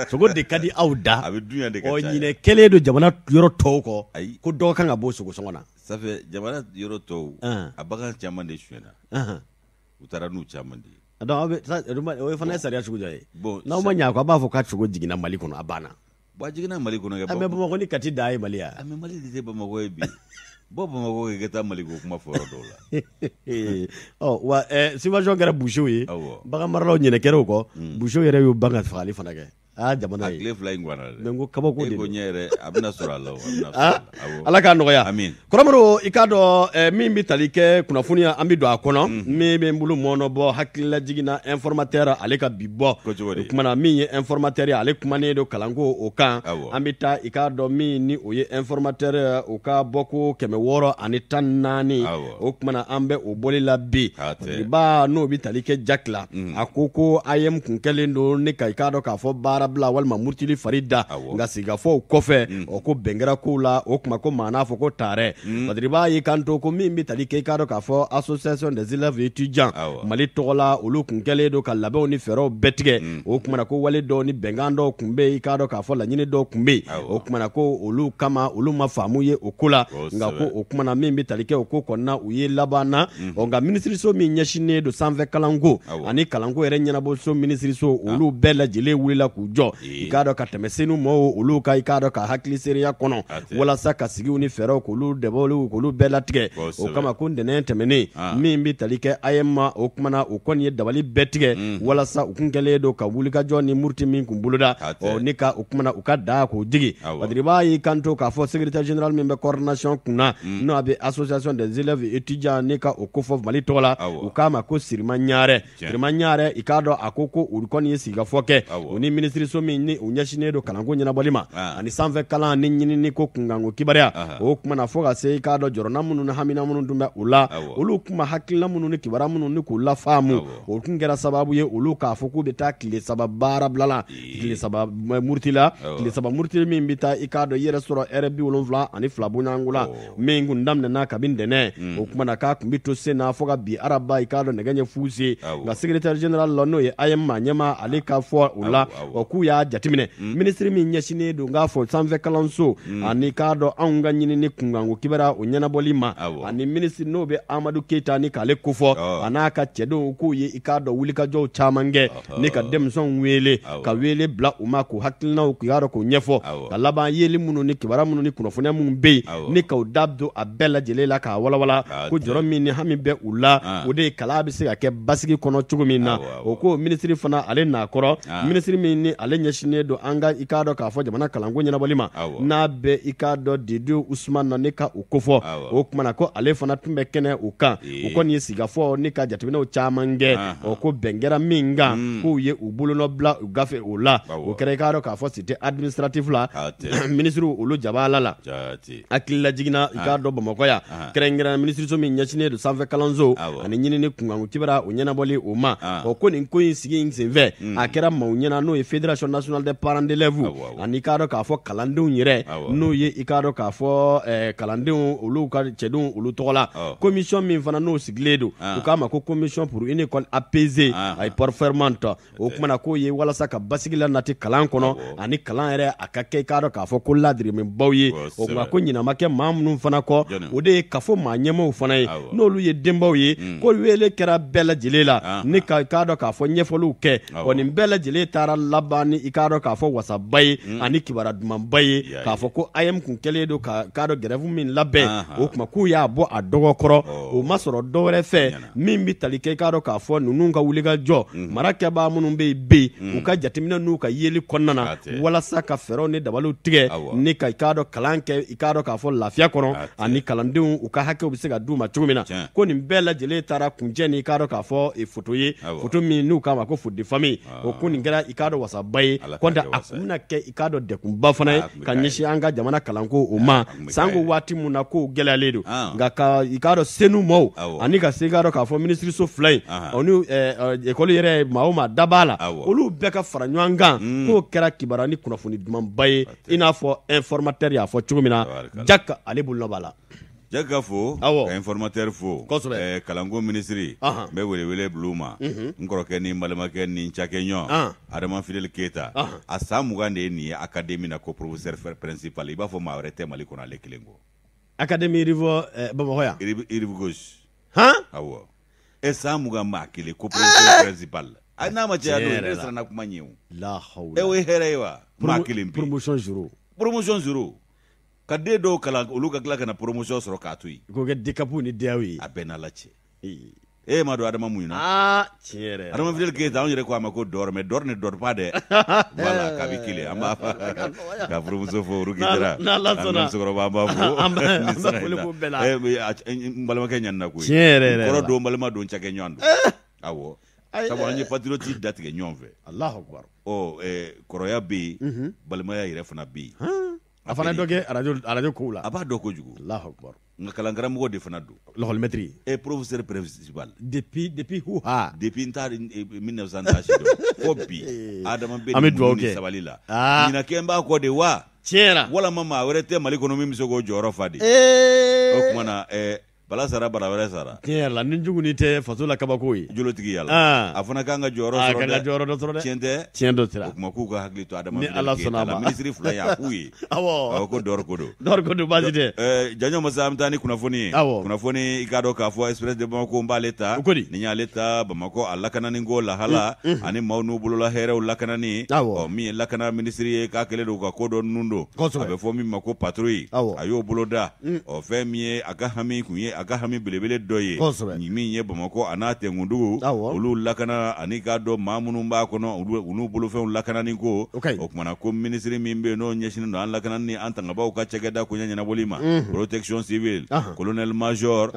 sogo de ka di aw da. A bɛ dun yan de ka Ɔ, caya. Ɲinɛ kɛlen don jamana yɔrɔ tɔw kɔ. Ayi. Ko dɔ kan ka bɔ sogo sɔngɔ na. Safɛ, jamana yɔrɔ tɔw, a bagan caman de sonyɛna. U taara n'u caman de ye. Donc aw bɛ, o fana ye sariya sugu jɔ ye? Bon. N'aw ma ɲɛ a kɔ, a b'a fɔ k'a sogo jiginna Mali kɔnɔ, a banna. Bon, a jiginna Mali kɔnɔ kɛ. Mɛ Bamakɔ ni Kati da ye Mali ya. A mɛ Mali de tɛ Bamakɔ ye bi. Bɔ Bamakɔ kɛ ka taa Mali ko kuma fɔ yɔrɔ dɔw la. Ɔ wa, subvention kɛra boucherw ye. Bagan maralaw ɲinɛ kɛra o kɔ, boucherw yɛrɛ y'u ban ka fagali fana kɛ. Aa, jamana A ye. tile 2 in ganna dɛ. Mɛ n ko kabako E de ko don. ɲɛ yɛrɛ, a bɛna sɔrɔ a la o, a bɛna sɔrɔ a la. Awɔ. Ala k'a nɔgɔya. Amin. Kɔrɔmɔrɔ, i k'a dɔn min bɛ tali kɛ kunnafoniya, an bɛ don a kɔnɔ min bɛ n bolo mɔnɔ bɔ hakililajigin na, Informateur ale ka bi bɔ. Ko cogo di? O kumana min ye Informateur ye, ale kumanen don kalanko o kan. An bɛ taa, i k'a dɔn min ni o ye Informateur o ka bɔko 614, o kumana an bɛ o bɔli la bi. Ba n'o bɛ tali kɛ Jakila, a ko ko AEEM kun kɛlen don ne ka, i k'a dɔn k'a fɔ baara bila walima murutili fari da, nka sigikafɔw kɔfɛ, o ko bɛn kɛra kow la. O kuma ko maa n'a fɔ ko taarɛ Badiriba y'i kanto ko min bɛ tali kɛ, i k'a dɔn k'a fɔ Association des élèves étudiants Mali tɔgɔ la, olu kun kɛlen don ka labɛnw ni fɛɛrɛw bɛɛ tigɛ. O kumana ko wale dɔw ni bɛnkan dɔw kun bɛ yen, i k'a dɔn k'a fɔ laɲini dɔw kun bɛ yen. O kumana ko olu kama, olu ma faamu ye o ko la, nka ko o kumana min bɛ tali kɛ o ko kɔnɔna, u ye laban na. Ɔ, nka minisiriso min ɲɛsinnen don sanfɛ kalanko ani kalanko yɛrɛ ɲɛnabɔso minisiriso, olu bɛɛ lajɛlen wulila k'u jɔ, i k'a dɔn ka tɛmɛ senu mɔgɔw olu ka, i k'a dɔn ka hakili seereya kɔnɔ walasa ka sigiw ni fɛɛrɛw k'olu dɛbɔliw k'olu bɛɛ latigɛ. O kama ko ntɛnɛn tɛmɛnen, min bɛ tali kɛ AEEM ma, o kumana o kɔni ye dabali bɛɛ tigɛ walasa u kun kɛlen don ka wulikajɔ ni muruti min kun boloda, ɔ ni ka o kumana u ka da k'o jigi. Badiriba y'i kanto k'a fɔ secrétaire général min bɛ coordination kunna, n'o a bɛ Association des élèves étudiants ni ka o kofɔ Mali tɔgɔ la, u k'a ma ko Sirima Ɲarɛ. Sirima Ɲarɛ, i k'a dɔn a ko ko olu kɔni ye sigikafɔ kɛ o ni minisiriso min ni u ɲɛsinnen don kalanko ɲɛnabɔli ma ani sanfɛ kalan ni ɲinini ko kunkanko kibaruya. O kumana fo ka se, i k'a dɔn jɔrɔna minnu ni hamina minnu tun bɛ u la, olu kuma hakilina minnu ni kibaruya minnu ni k'u lafaamu, o tun kɛra sababu ye olu k'a fɔ k'u bɛ taa tile 3 baara bila la, tile 3 muruti la, tile 3 muruti min bɛ taa, i k'a dɔn i yɛrɛ sɔrɔ ɛrɛ 72 bonyanko la, min kun daminɛna kabi ntɛnɛn. O kumana k'a kun bɛ to sen na fo ka bi araba, i k'a dɔn nɛgɛ ɲɛ fu se. Nka secrétaire général la, n'o ye AEEM maa ɲɛmaa, ale ka fɔ o la, ɔ k'u y'a jateminɛ minisiri min ɲɛsinnen don k'a fɔ sanfɛ kalanso ani k'a dɔn anw ka ɲinini kunkanko kibaruya o ɲɛnabɔli ma, ani minisiri n'o bɛ Amadu Keyita ni k'ale kofɔ a n'a ka cɛdenw, k'u ye, i k'a dɔn wulikajɔw caman kɛ ni ka denmisɛnw wele ka wele bila u ma k'u hakilinaw k'u y'a dɔn k'o ɲɛfɔ, ka laban yeli minnu ni kibaruya minnu ni kunnafoniya minnu bɛ yen ni k'u da don a bɛɛ lajɛlen la k'a walawala, ko jɔrɔ min ni hami bɛ u la, o de ye kalan bɛ se ka kɛ basigi kɔnɔ cogo min na. O ko minisiri fana ale n'a kɔrɔ, minisiri min ni ale ɲɛsinnen don an ka, i k'a dɔn k'a fɔ jamana kalanko ɲɛnabɔli ma, n'a bɛ, i k'a dɔn Didi Usman na, ne ka o kofɔ. O kumana ko ale fana tun bɛ kɛnɛ o kan. O kɔni ye sigikafɔ ni ka jateminɛw caman kɛ. O ko bɛn kɛra min kan, k'u ye u bolonɔ bila u gafe o la. O kɛra, i k'a dɔn k'a fɔ cité administrative la, minisiriw olu jabala la. Hakili lajiginna, i k'a dɔn Bamakɔ yan, kɛrɛnkɛrɛn minisiriso min ɲɛsinnen don sanfɛ kalanso ani ɲinini kunkanko kibaruya o ɲɛnabɔli o ma, o ko nin ko in sigi in senfɛ, a kɛra maaw ɲɛna n'o ye fédération Confédération nationale des parents d'élèves ani i k'a dɔn k'a fɔ kalandenw yɛrɛ n'o ye i k'a dɔn k'a fɔ kalandenw olu ka cɛdenw olu tɔgɔ la commission min fana n'o sigilen don u k'a ma ko commission pour une école apaisée et performante o tuma na k'o ye walasa ka basigi lanati kalan kɔnɔ ani kalan yɛrɛ a ka kɛ i k'a dɔn k'a fɔ ko ladirimibaw ye o tuma ko ɲinɛ ma kɛ maa minnu fana kɔ o de ye kafo maa ɲɛmaaw fana ye n'olu ye denbaw ye ko wele kɛra bɛɛ lajɛlen la ni ka i k'a dɔn k'a fɔ ɲɛfɔliw kɛ wa nin bɛɛ lajɛlen taara laban ni i k'a dɔn k'a fɔ wasaba ye ani kibaruya dumanba ye k'a fɔ ko AEEM kun kɛlen don ka k'a dɔn grève min labɛn o tuma k'u y'a bɔ a dɔgɔ kɔrɔ o ma sɔrɔ dɔwɛrɛ fɛ min bɛ tali kɛ i k'a dɔn k'a fɔ ninnu ka wulikajɔ marakɛbaa minnu bɛ yen bi u ka jateminɛ n'u ka yeli kɔnɔna na walasa ka fɛɛrɛw ni dabaliw tigɛ ni ka i k'a dɔn kalan kɛ i k'a dɔn k'a fɔ lafiya kɔnɔ ani kalandenw u ka hakɛw bɛ se ka d'u ma cogo min na ko nin bɛɛ lajɛlen taara kuncɛ ni i k'a dɔn k'a fɔ foto ye foto min n'u k'a ma ko photo de famille o ko nin kɛra i k'a dɔn wasaba ye kɔntɛ a kun bɛna kɛ i k'a dɔn degunba fana ye ka ɲɛsin an ka jamana kalanko o ma sanko waati min na kow gɛlɛyalen don nka ka i k'a dɔn SENU maaw ani ka se i k'a dɔn k'a fɔ minisiriso fila in o ni ekɔli yɛrɛ maa o maa da b'a la olu bɛɛ ka fara ɲɔgɔn kan k'o kɛra kibaruya ni kunnafoni dumanba ye i n'a fɔ informateur y'a fɔ cogo min na Jack ale bolo b'a la. Jack ka fo awɔ ka informateur fo kosɛbɛ ɛɛ kalanko minisiri Ɔhɔn. n bɛ welewele bila u ma n kɔrɔkɛ ni n balimakɛ ni n cakɛɲɔgɔn An. Adama Fidèle Keyita Ɔhɔn. a san 20 de ye nin ye académie na ko professeur principal i b'a fɔ maa wɛrɛ tɛ Mali kɔnɔ ale kelen kɔ Académie rive Bamakɔ yan rive gauche han awɔ e san 20 maa kelen ko professeur principal a n'a ma caya Tiɲɛ don yɛrɛ ne la. siranna kuma ɲɛ o la hawla e o ye hɛrɛ ye wa maa kelen pe promotion zéro promotion zéro ka den dɔw kalan olu ka tila ka na promotion sɔrɔ k'a to yen k'o kɛ DCAP ni DEA ye a bɛɛ n'Ala cɛ e m'a dɔn Adama mun na aa tiɲɛ yɛrɛ Adama Fidèle Keyita anw yɛrɛ ko a ma ko dɔr mais dɔr ne dort pas dɛ voilà kabi kelen an b'a ka furumuso fo Ruki Jara n'Ala an sɔnna musokɔrɔba an b'a fo an bɛ foli k'u bɛɛ la n balimakɛ ɲanina koyi tiɲɛ yɛrɛ yɛrɛ kɔrɔ don balima don cakɛ ɲɔgɔn don awɔ sabu an ye patriote datigɛ ɲɔgɔn fɛ Alahu akubar ɔ kɔrɔya bɛ yen balimaya yɛrɛ fana bɛ yen a fana ye dɔ kɛ arajo kow la a b'a dɔn kojugu Alahu akubar nka kalankaramɔgɔ de fana don lakɔlimɛtiri e professeur principal depuis huha depuis n t'a 1900 t'a si dɔn fo bi Adama bɛ an bɛ dugawu ni kɛ sabali la aa ɲinakɛ n b'a kɔ de wa tiɲɛ na walama maa wɛrɛ tɛ Mali kɔnɔ min bɛ se k'o jɔyɔrɔ fa de o tuma na bala sara bara wɛrɛ sara tiɲɛ yɛrɛ la ni jugu ni tɛ faso la kabako ye jolotigi yala a fana kan ka jɔyɔrɔ a sɔrɔ kan ka dɛ jɔyɔrɔ dɔ sɔrɔ dɛ tiɲɛ tɛ tiɲɛ dɔ sira o tuma k'u ka hakili to Adama Ni Fidèle Ala Keyita sɔnna a la ma. minisiri fila ye a k'u ye awɔ awɔ ko dɔr ko don dɔr ko don baasi tɛ Janjo Masa an bɛ taa ni kunnafoni ye awɔ kunnafoni i k'a dɔn k'a fɔ Express de Bamako n b'ale ta O ko di ni y'ale ta Bamakɔ a lakanani ko lahala ani maaw n'u bolola hɛrɛw lakanani awɔ ɔ min ye lakana minisiri ye k'a kɛlen don ka ko dɔ nun don kosɛbɛ a bɛ fɔ min ma ko patrouille awɔ a y'o boloda ɔ fɛn min ye a ka hami kun ye a ka hami belebele dɔ ye kosɛbɛ min ye Bamakɔ a n'a tɛnkundugu awɔ olu lakana ani k'a dɔn maa minnu b'a kɔnɔ olu n'u bolofɛnw lakanani ko o ka ɲi o kumana ko minisiri min bɛ yen n'o ɲɛsinnen don an lakanani ni an tangabaw ka cakɛda koɲɛ ɲɛnabɔli ma protection civile colonel major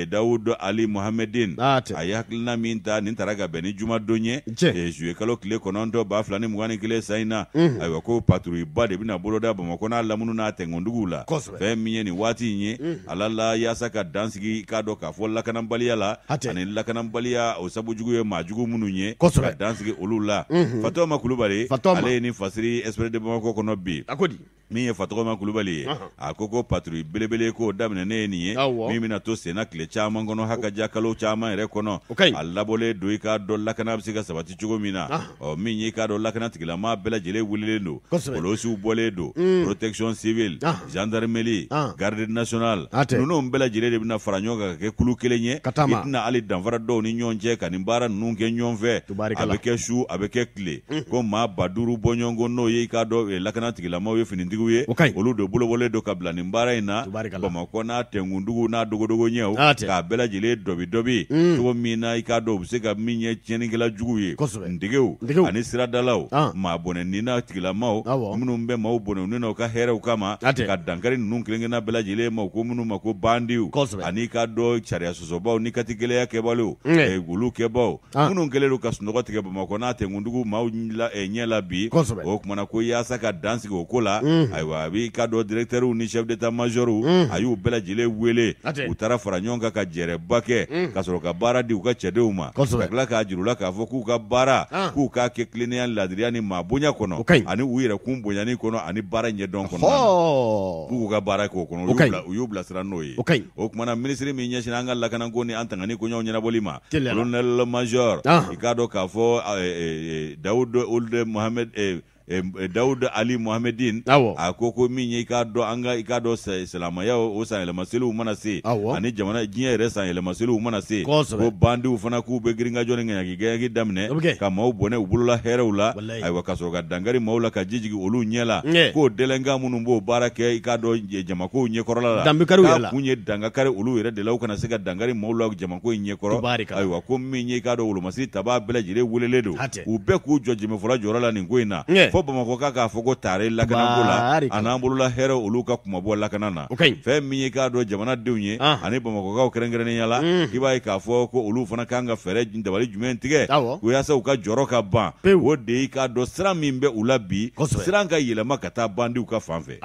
Dawud Ali Mohamedine a ye hakilina min ta nin taara ka bɛn ni jumadon ye juillet kalo tile 9 2021 san in na ayiwa ko patrouille ba de bɛna boloda Bamakɔ n'a lamunu n'a tɛnkunduguw la fɛn min ye nin waati in ye ala la yaasa ka dansigi k'a dɔn k'a fɔ lakanabaliya la ani lakanabaliya o sabu jugu ye maa jugu minnu ye ka dansigi olu la Fatɔma Kulubali ale ye nin fasiri Express de Bamako kɔnɔ bi a ko di min ye Fatɔgɔma Kulubali ye a ko ko patrouille belebele k'o daminɛ ne ye nin ye min bɛna to senna tile caman kɔnɔ haka ja kalo caman yɛrɛ kɔnɔ a labɔlen don i k'a dɔn lakana bɛ se ka sabati cogo min na ɔ min ye i k'a dɔn lakana tigilamaa bɛɛ lajɛlen wulilen don polosiw bɔlen don protection civile gendarmerie garde nationale ninnu bɛɛ lajɛlen de bɛna fara ɲɔgɔn kan ka kɛ kulu kelen ye i tɛna hali danfara dɔw ni ɲɔgɔn cɛ ka nin baara ninnu kɛ ɲɔgɔn fɛ a bɛ kɛ su a bɛ kɛ tile ko maa 5000 bɔɲɔgɔnko n'o ye i k'a dɔn lakana tigilamaaw ye finitigiw ye olu de bolobɔlen don ka bila nin baara in na Bamakɔ n'a tɛnkundugu n'a dogodogo ɲɛw k'a bɛɛ lajɛlen dɔbi dɔbi cogo min na i k'a dɔn u bɛ se ka min ye tiɲɛnikɛla juguw ye ndegew ani siradalaw maa bɔnɛ nina tigilamaaw minnu bɛ maaw bɔnɛ u ni u ka hɛrɛw kama ka dankari ninnu kelenkelenna bɛɛ lajɛlen ma ko minnu ma ko bandiw ani k'a dɔn sariya sɔsɔbaw ni katigɛlɛya kɛbaliw olu kɛbaw minnu kɛlen don ka sunɔgɔ tigɛ Bamakɔ n'a tɛnkundugu maaw ɲɛ la bi o kumana ko yaasa ka dan sigi o ko la Ayiwa, a b'i k'a dɔn directeurw ni chef d'état majorw, a y'u bɛɛ lajɛlen wele. U taara fara ɲɔgɔn kan ka jɛrɛba kɛ ka sɔrɔ ka baara di u ka cɛdenw ma, ka tila k'a jira u la k'a fɔ k'u ka baara, k'u k'a kɛ tilennenya, laadiriya ni maa bonya kɔnɔ, ani u yɛrɛkun bonyani kɔnɔ, ani baara ɲɛdɔn kɔnɔ, k'u ka baara k'o kɔnɔ. U y'u bilasira n'o ye. O tuma na, minisiri min ɲɛsin an ka lakanako ni an tangani koɲɛw ɲɛnabɔli ma, colonel major, i k'a dɔn k'a fɔ Dawud Ould Mohamed, Dawud Ali Mohamedine, a ko min ye, i k'a dɔn, an ka, i k'a dɔn, silamɛya o sanyɛlɛma seliw mana se, ani jamana diɲɛ yɛrɛ sanyɛlɛma seliw mana se, ko bandiw fana k'u bɛ girinkajɔ ni ŋaɲaki gɛɲaki daminɛ ka maaw bɔnɛ u bolola hɛrɛw la. Ayiwa, ka sɔrɔ ka dankari maaw la, ka ji jigin olu ɲɛ la, k'o délinquant minnu b'o baara kɛ, i k'a dɔn, jamako ɲɛkɔrɔla la, k'a kun ye dankari olu yɛrɛ de la, u kana se ka dankari maaw la jamako in ɲɛkɔrɔ. Ayiwa, ko min ye, i k'a dɔn, wolomasiri tabaa bɛɛ lajɛlen welelen don, u bɛɛ k'u jɔ jɛmɛfɔla jɔyɔrɔ la nin ko in na, fo Bamakɔka k'a fɔ ko tare lakanako la, a n'an bolola hɛrɛ, olu ka kumabɔ lakana na. Fɛn min ye, k'a dɔn, jamanadenw ye ani Bamakɔkaw kɛrɛnkɛrɛnnenya la, i b'a ye k'a fɔ ko olu fana kan ka fɛɛrɛ dabali jumɛn tigɛ walasa u ka jɔrɔ ka ban? O de ye, k'a dɔn, siran min bɛ u la bi, siran ka yɛlɛma ka taa bandiw ka fan fɛ.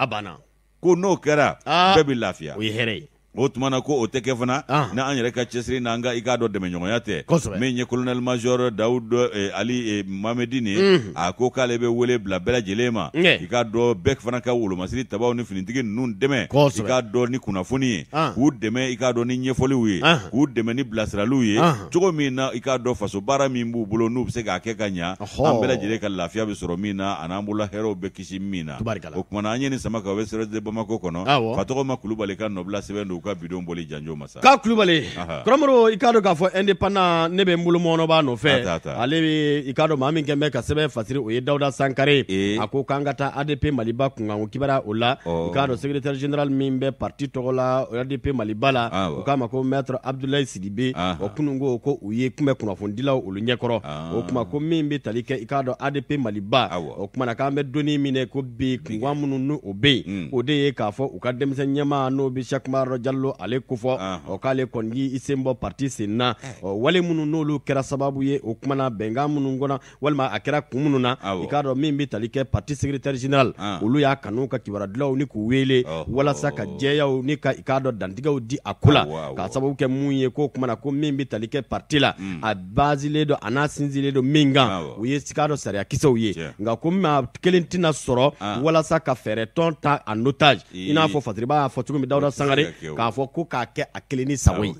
Ko n'o kɛra, bɛɛ bɛ lafiya. O ye hɛrɛ ye. O tuma na, ko o tɛ kɛ fana n'an yɛrɛ ka cɛsiri n'an ka, i k'a dɔn, dɛmɛɲɔgɔnya tɛ. Min ye colonel major Dawud Ali Mohamedine ye, a ko k'ale bɛ wele bila bɛɛ lajɛlen ma, i k'a dɔn, bɛɛ fana ka wolomasiri tabaw ni finitigi ninnu dɛmɛ, i k'a dɔn, ni kunnafoni ye, k'u dɛmɛ, i k'a dɔn, ni ɲɛfɔliw ye, k'u dɛmɛ ni bilasiraliw ye, cogo min na, i k'a dɔn, faso baara min b'u bolo, n'u bɛ se k'a kɛ ka ɲa, an bɛɛ lajɛlen ka lafiya bɛ sɔrɔ min na, an'an bolola hɛrɛw bɛ kisi min na. O tuma na, an ye nin sama ka bɛ CRD Bamakɔ kɔnɔ. Fatɔgɔma Kulubali ka nɔbila sɛbɛn don u ka bidon bɔli janjo ma sa. K'a Kulubali kɔrɔmɔrɔ, i k'a dɔn k'a fɔ Indépendant, ne bɛ n bolo mɔnɔbaa nɔfɛ. Ale bɛ, i k'a dɔn, maa min kɛn bɛ ka sɛbɛn fasiri, o ye Dawuda Sankare. A ko k'an ka taa ADP Maliba kunkanko kibaruya o la. I k'a dɔn, secrétaire général min bɛ parti tɔgɔ la ADP Maliba la, u k'a ma ko maître Abdoulaye Sidibe, o kunun ko u ye kunbɛn kunnafonidilaw olu ɲɛkɔrɔ. O tuma ko min bɛ tali kɛ, i k'a dɔn, ADP Maliba, o tuma na k'an bɛ donni min ko bi, kunkan minnu n'o o bɛ yen, o de ye k'a fɔ u ka denmisɛn ɲɛmaa, n'o bɛ Cheikh Umar Jalo ale kofɔ, o k'ale kɔni y'i sen bɔ parti sen na. Ɔ wale minnu n'olu kɛra sababu ye, o kuma na bɛnkan minnu kɔnɔ walima a kɛra kun minnu na, i k'a dɔn, min bɛ tali kɛ parti secrétaire général, olu y'a kanu ka kibarudilaw ni k'u wele walasa ka jɛyaw ni ka, i k'a dɔn, dantigɛw di a ko la, k'a sababu kɛ mun ye. K'o kuma na ko min bɛ tali kɛ parti la, a basilen don, a n'a sinsinlen don min kan, o ye, i k'a dɔn, sariyakisɛw ye. Nka ko maa kelen tɛna sɔrɔ walasa ka fɛɛrɛ tɔn ta en otage, i n'a fɔ Fasiriba y'a fɔ cogo min, Dawuda Sangare, k'a fɔ ko k'a kɛ a kelen ni sago ye.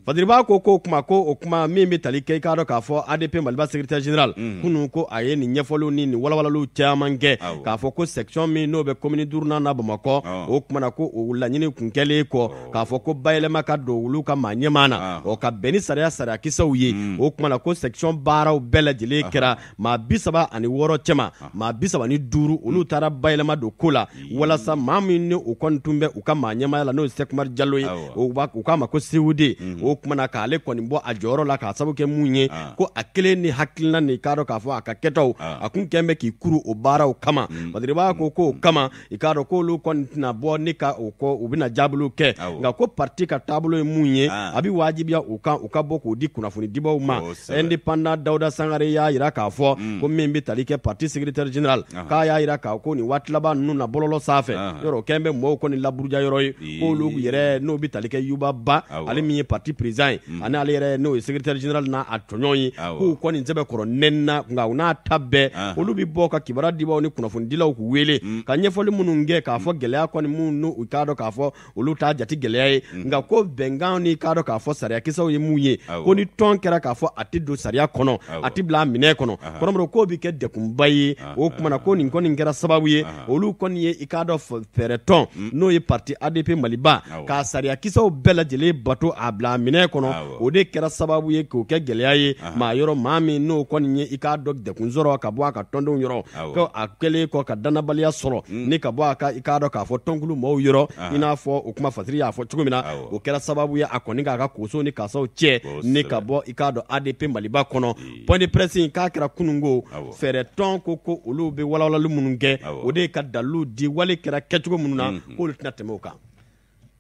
Fasiriba ko k'o kuma, ko o kuma min bɛ tali kɛ, i k'a dɔn k'a fɔ ADP Maliba secrétaire général, kunun ko a ye nin ɲɛfɔliw ni nin walawalaliw caman kɛ, k'a fɔ ko section min n'o bɛ commune duurunan na Bamakɔ, o kuma na ko o laɲini kun kɛlen kɔ, k'a fɔ ko bayɛlɛma ka don olu ka maa ɲɛmaa na, o ka bɛn ni sariya sariyakisɛw ye. O kuma na ko section baaraw bɛɛ lajɛlen kɛra maa 36 cɛma, maa 35 olu taara bayɛlɛma don ko la, walasa maa min ni o kɔni tun bɛ u ka maa ɲɛmaaya la, n'o ye Cheikh Umar Jalo ye, u k'a ma ko COD, o kuma na k'ale kɔni bɔ a jɔyɔrɔ la, k'a sababu kɛ mun ye? Ko a kelen ni hakilina ni, k'a dɔn k'a fɔ a ka kɛtaw, a kun kɛn bɛ k'i kuru o baaraw kama. Fasiriba ko k'o kama, i k'a dɔn k'olu kɔni tɛna bɔ ni ka o kɔ, u bɛna jaabiliw kɛ. Nka ko parti ka taabolo ye mun ye, a bɛ wajibiya u kan u ka bɔ k'o di kunnafonidibaw ma. Indépendant Dawuda Sangare y'a jira k'a fɔ ko min bɛ tali kɛ parti secrétaire général, k'a y'a jira k'a ko nin waati laban ninnu na, bɔlɔlɔ sanfɛ yɔrɔ o kɛn bɛ mɔgɔw kɔni laburuja yɔrɔ ye, k'olu yɛrɛ n'o bɛ tali kɛ Yuba Ba, ale min ye parti président ye, ani ale yɛrɛ n'o ye secrétaire général n'a a tɔɲɔgɔn ye, k'u kɔni sɛbɛkɔrɔ nɛnina. Nka u n'a ta bɛɛ, olu bɛ bɔ ka kibaruya dibaw ni kunnafonidilaw k'u wele ka ɲɛfɔli minnu kɛ, k'a fɔ gɛlɛya kɔni minnu n'u u k'a dɔn k'a fɔ olu t'a jate gɛlɛya ye. Nka ko bɛnkan ni, k'a dɔn k'a fɔ sariyakisɛw ye mun ye, ko ni tɔn kɛra k'a fɔ a tɛ don sariya kɔnɔ, a tɛ bila a minɛ kɔnɔ, kɔrɔmɔrɔ, k'o bɛ kɛ degunba ye. O kuma na ko nin kɔni kɛra sababu ye, olu kɔni ye, i k'a dɔn, fɛɛrɛ tɔn n'o ye parti ADP Maliba, k'a sariyakisɛw bɛɛ lajɛlen bato, a bila a minɛ kɔnɔ, o de kɛra sababu ye k'o kɛ gɛlɛya ye maa yɔrɔ, maa min n'o kɔni ye, i k'a dɔn, degun sɔrɔ ka bɔ a ka tɔndenw yɔrɔ, ko a kɛlen kɔ ka dannabaliya sɔrɔ ni ka bɔ a ka, i k'a dɔn k'a fɔ tɔnkulu maaw yɔrɔ, i n'a fɔ o kuma Fasiri y'a fɔ cogo min na, o kɛra sababu ye a kɔni k'a ka koso ni kasaw cɛ ni ka bɔ, i k'a dɔn, ADP Maliba kɔnɔ. Point de presse in k'a kɛra kununko. Fɛɛrɛ tɔn ko olu bɛ walawalali minnu kɛ, o de ye ka dalilu di wale kɛra kɛcogo minnu na, k'olu tɛna tɛmɛ o kan.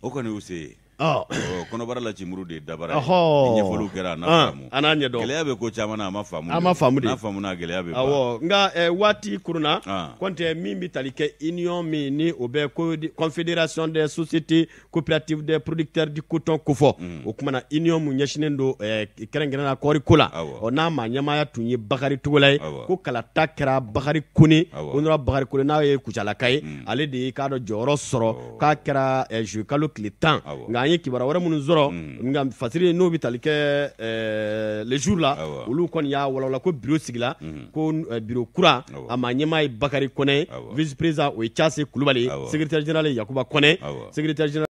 O kɔni y'u se ye. Kɔnɔbara la cimuru de ye dabara ye. Ni ɲɛfɔliw kɛra a na faamu. A n'a ɲɛdɔn. Gɛlɛya bɛ ko caman na a ma faamu. A ma faamu de. N'a faamuna gɛlɛya bɛ ban. Awɔ, nka waati kurunna, Kɔntɛ, min bɛ tali kɛ union min ni o bɛ Confédération des sociétés coopératives des producteurs du coton kofɔ, o kuma na union mun ɲɛsinnen don kɛrɛnkɛrɛnnenya kɔɔri ko la, ɔ n'a maa ɲɛmaaya tun ye Bakari Togola ye, ko kalata kɛra Bakari Kone, honorable Bakari Kone, n'a ye Kucalaka ye, ale de ye k'a dɔn jɔyɔrɔ sɔrɔ, k'a kɛra juillet kalo tile 10. Nka an ye kibaruya wɛrɛ minnu sɔrɔ, nka fasiri n'o bɛ tali kɛ Le Jour la, olu kɔni y'a walawala ko bureau sigila, ko bureau kura, a maa ɲɛmaa ye Bakari Kone, vice président o ye Case Kulubali, secrétaire général ye Yakuba Kone, secrétaire général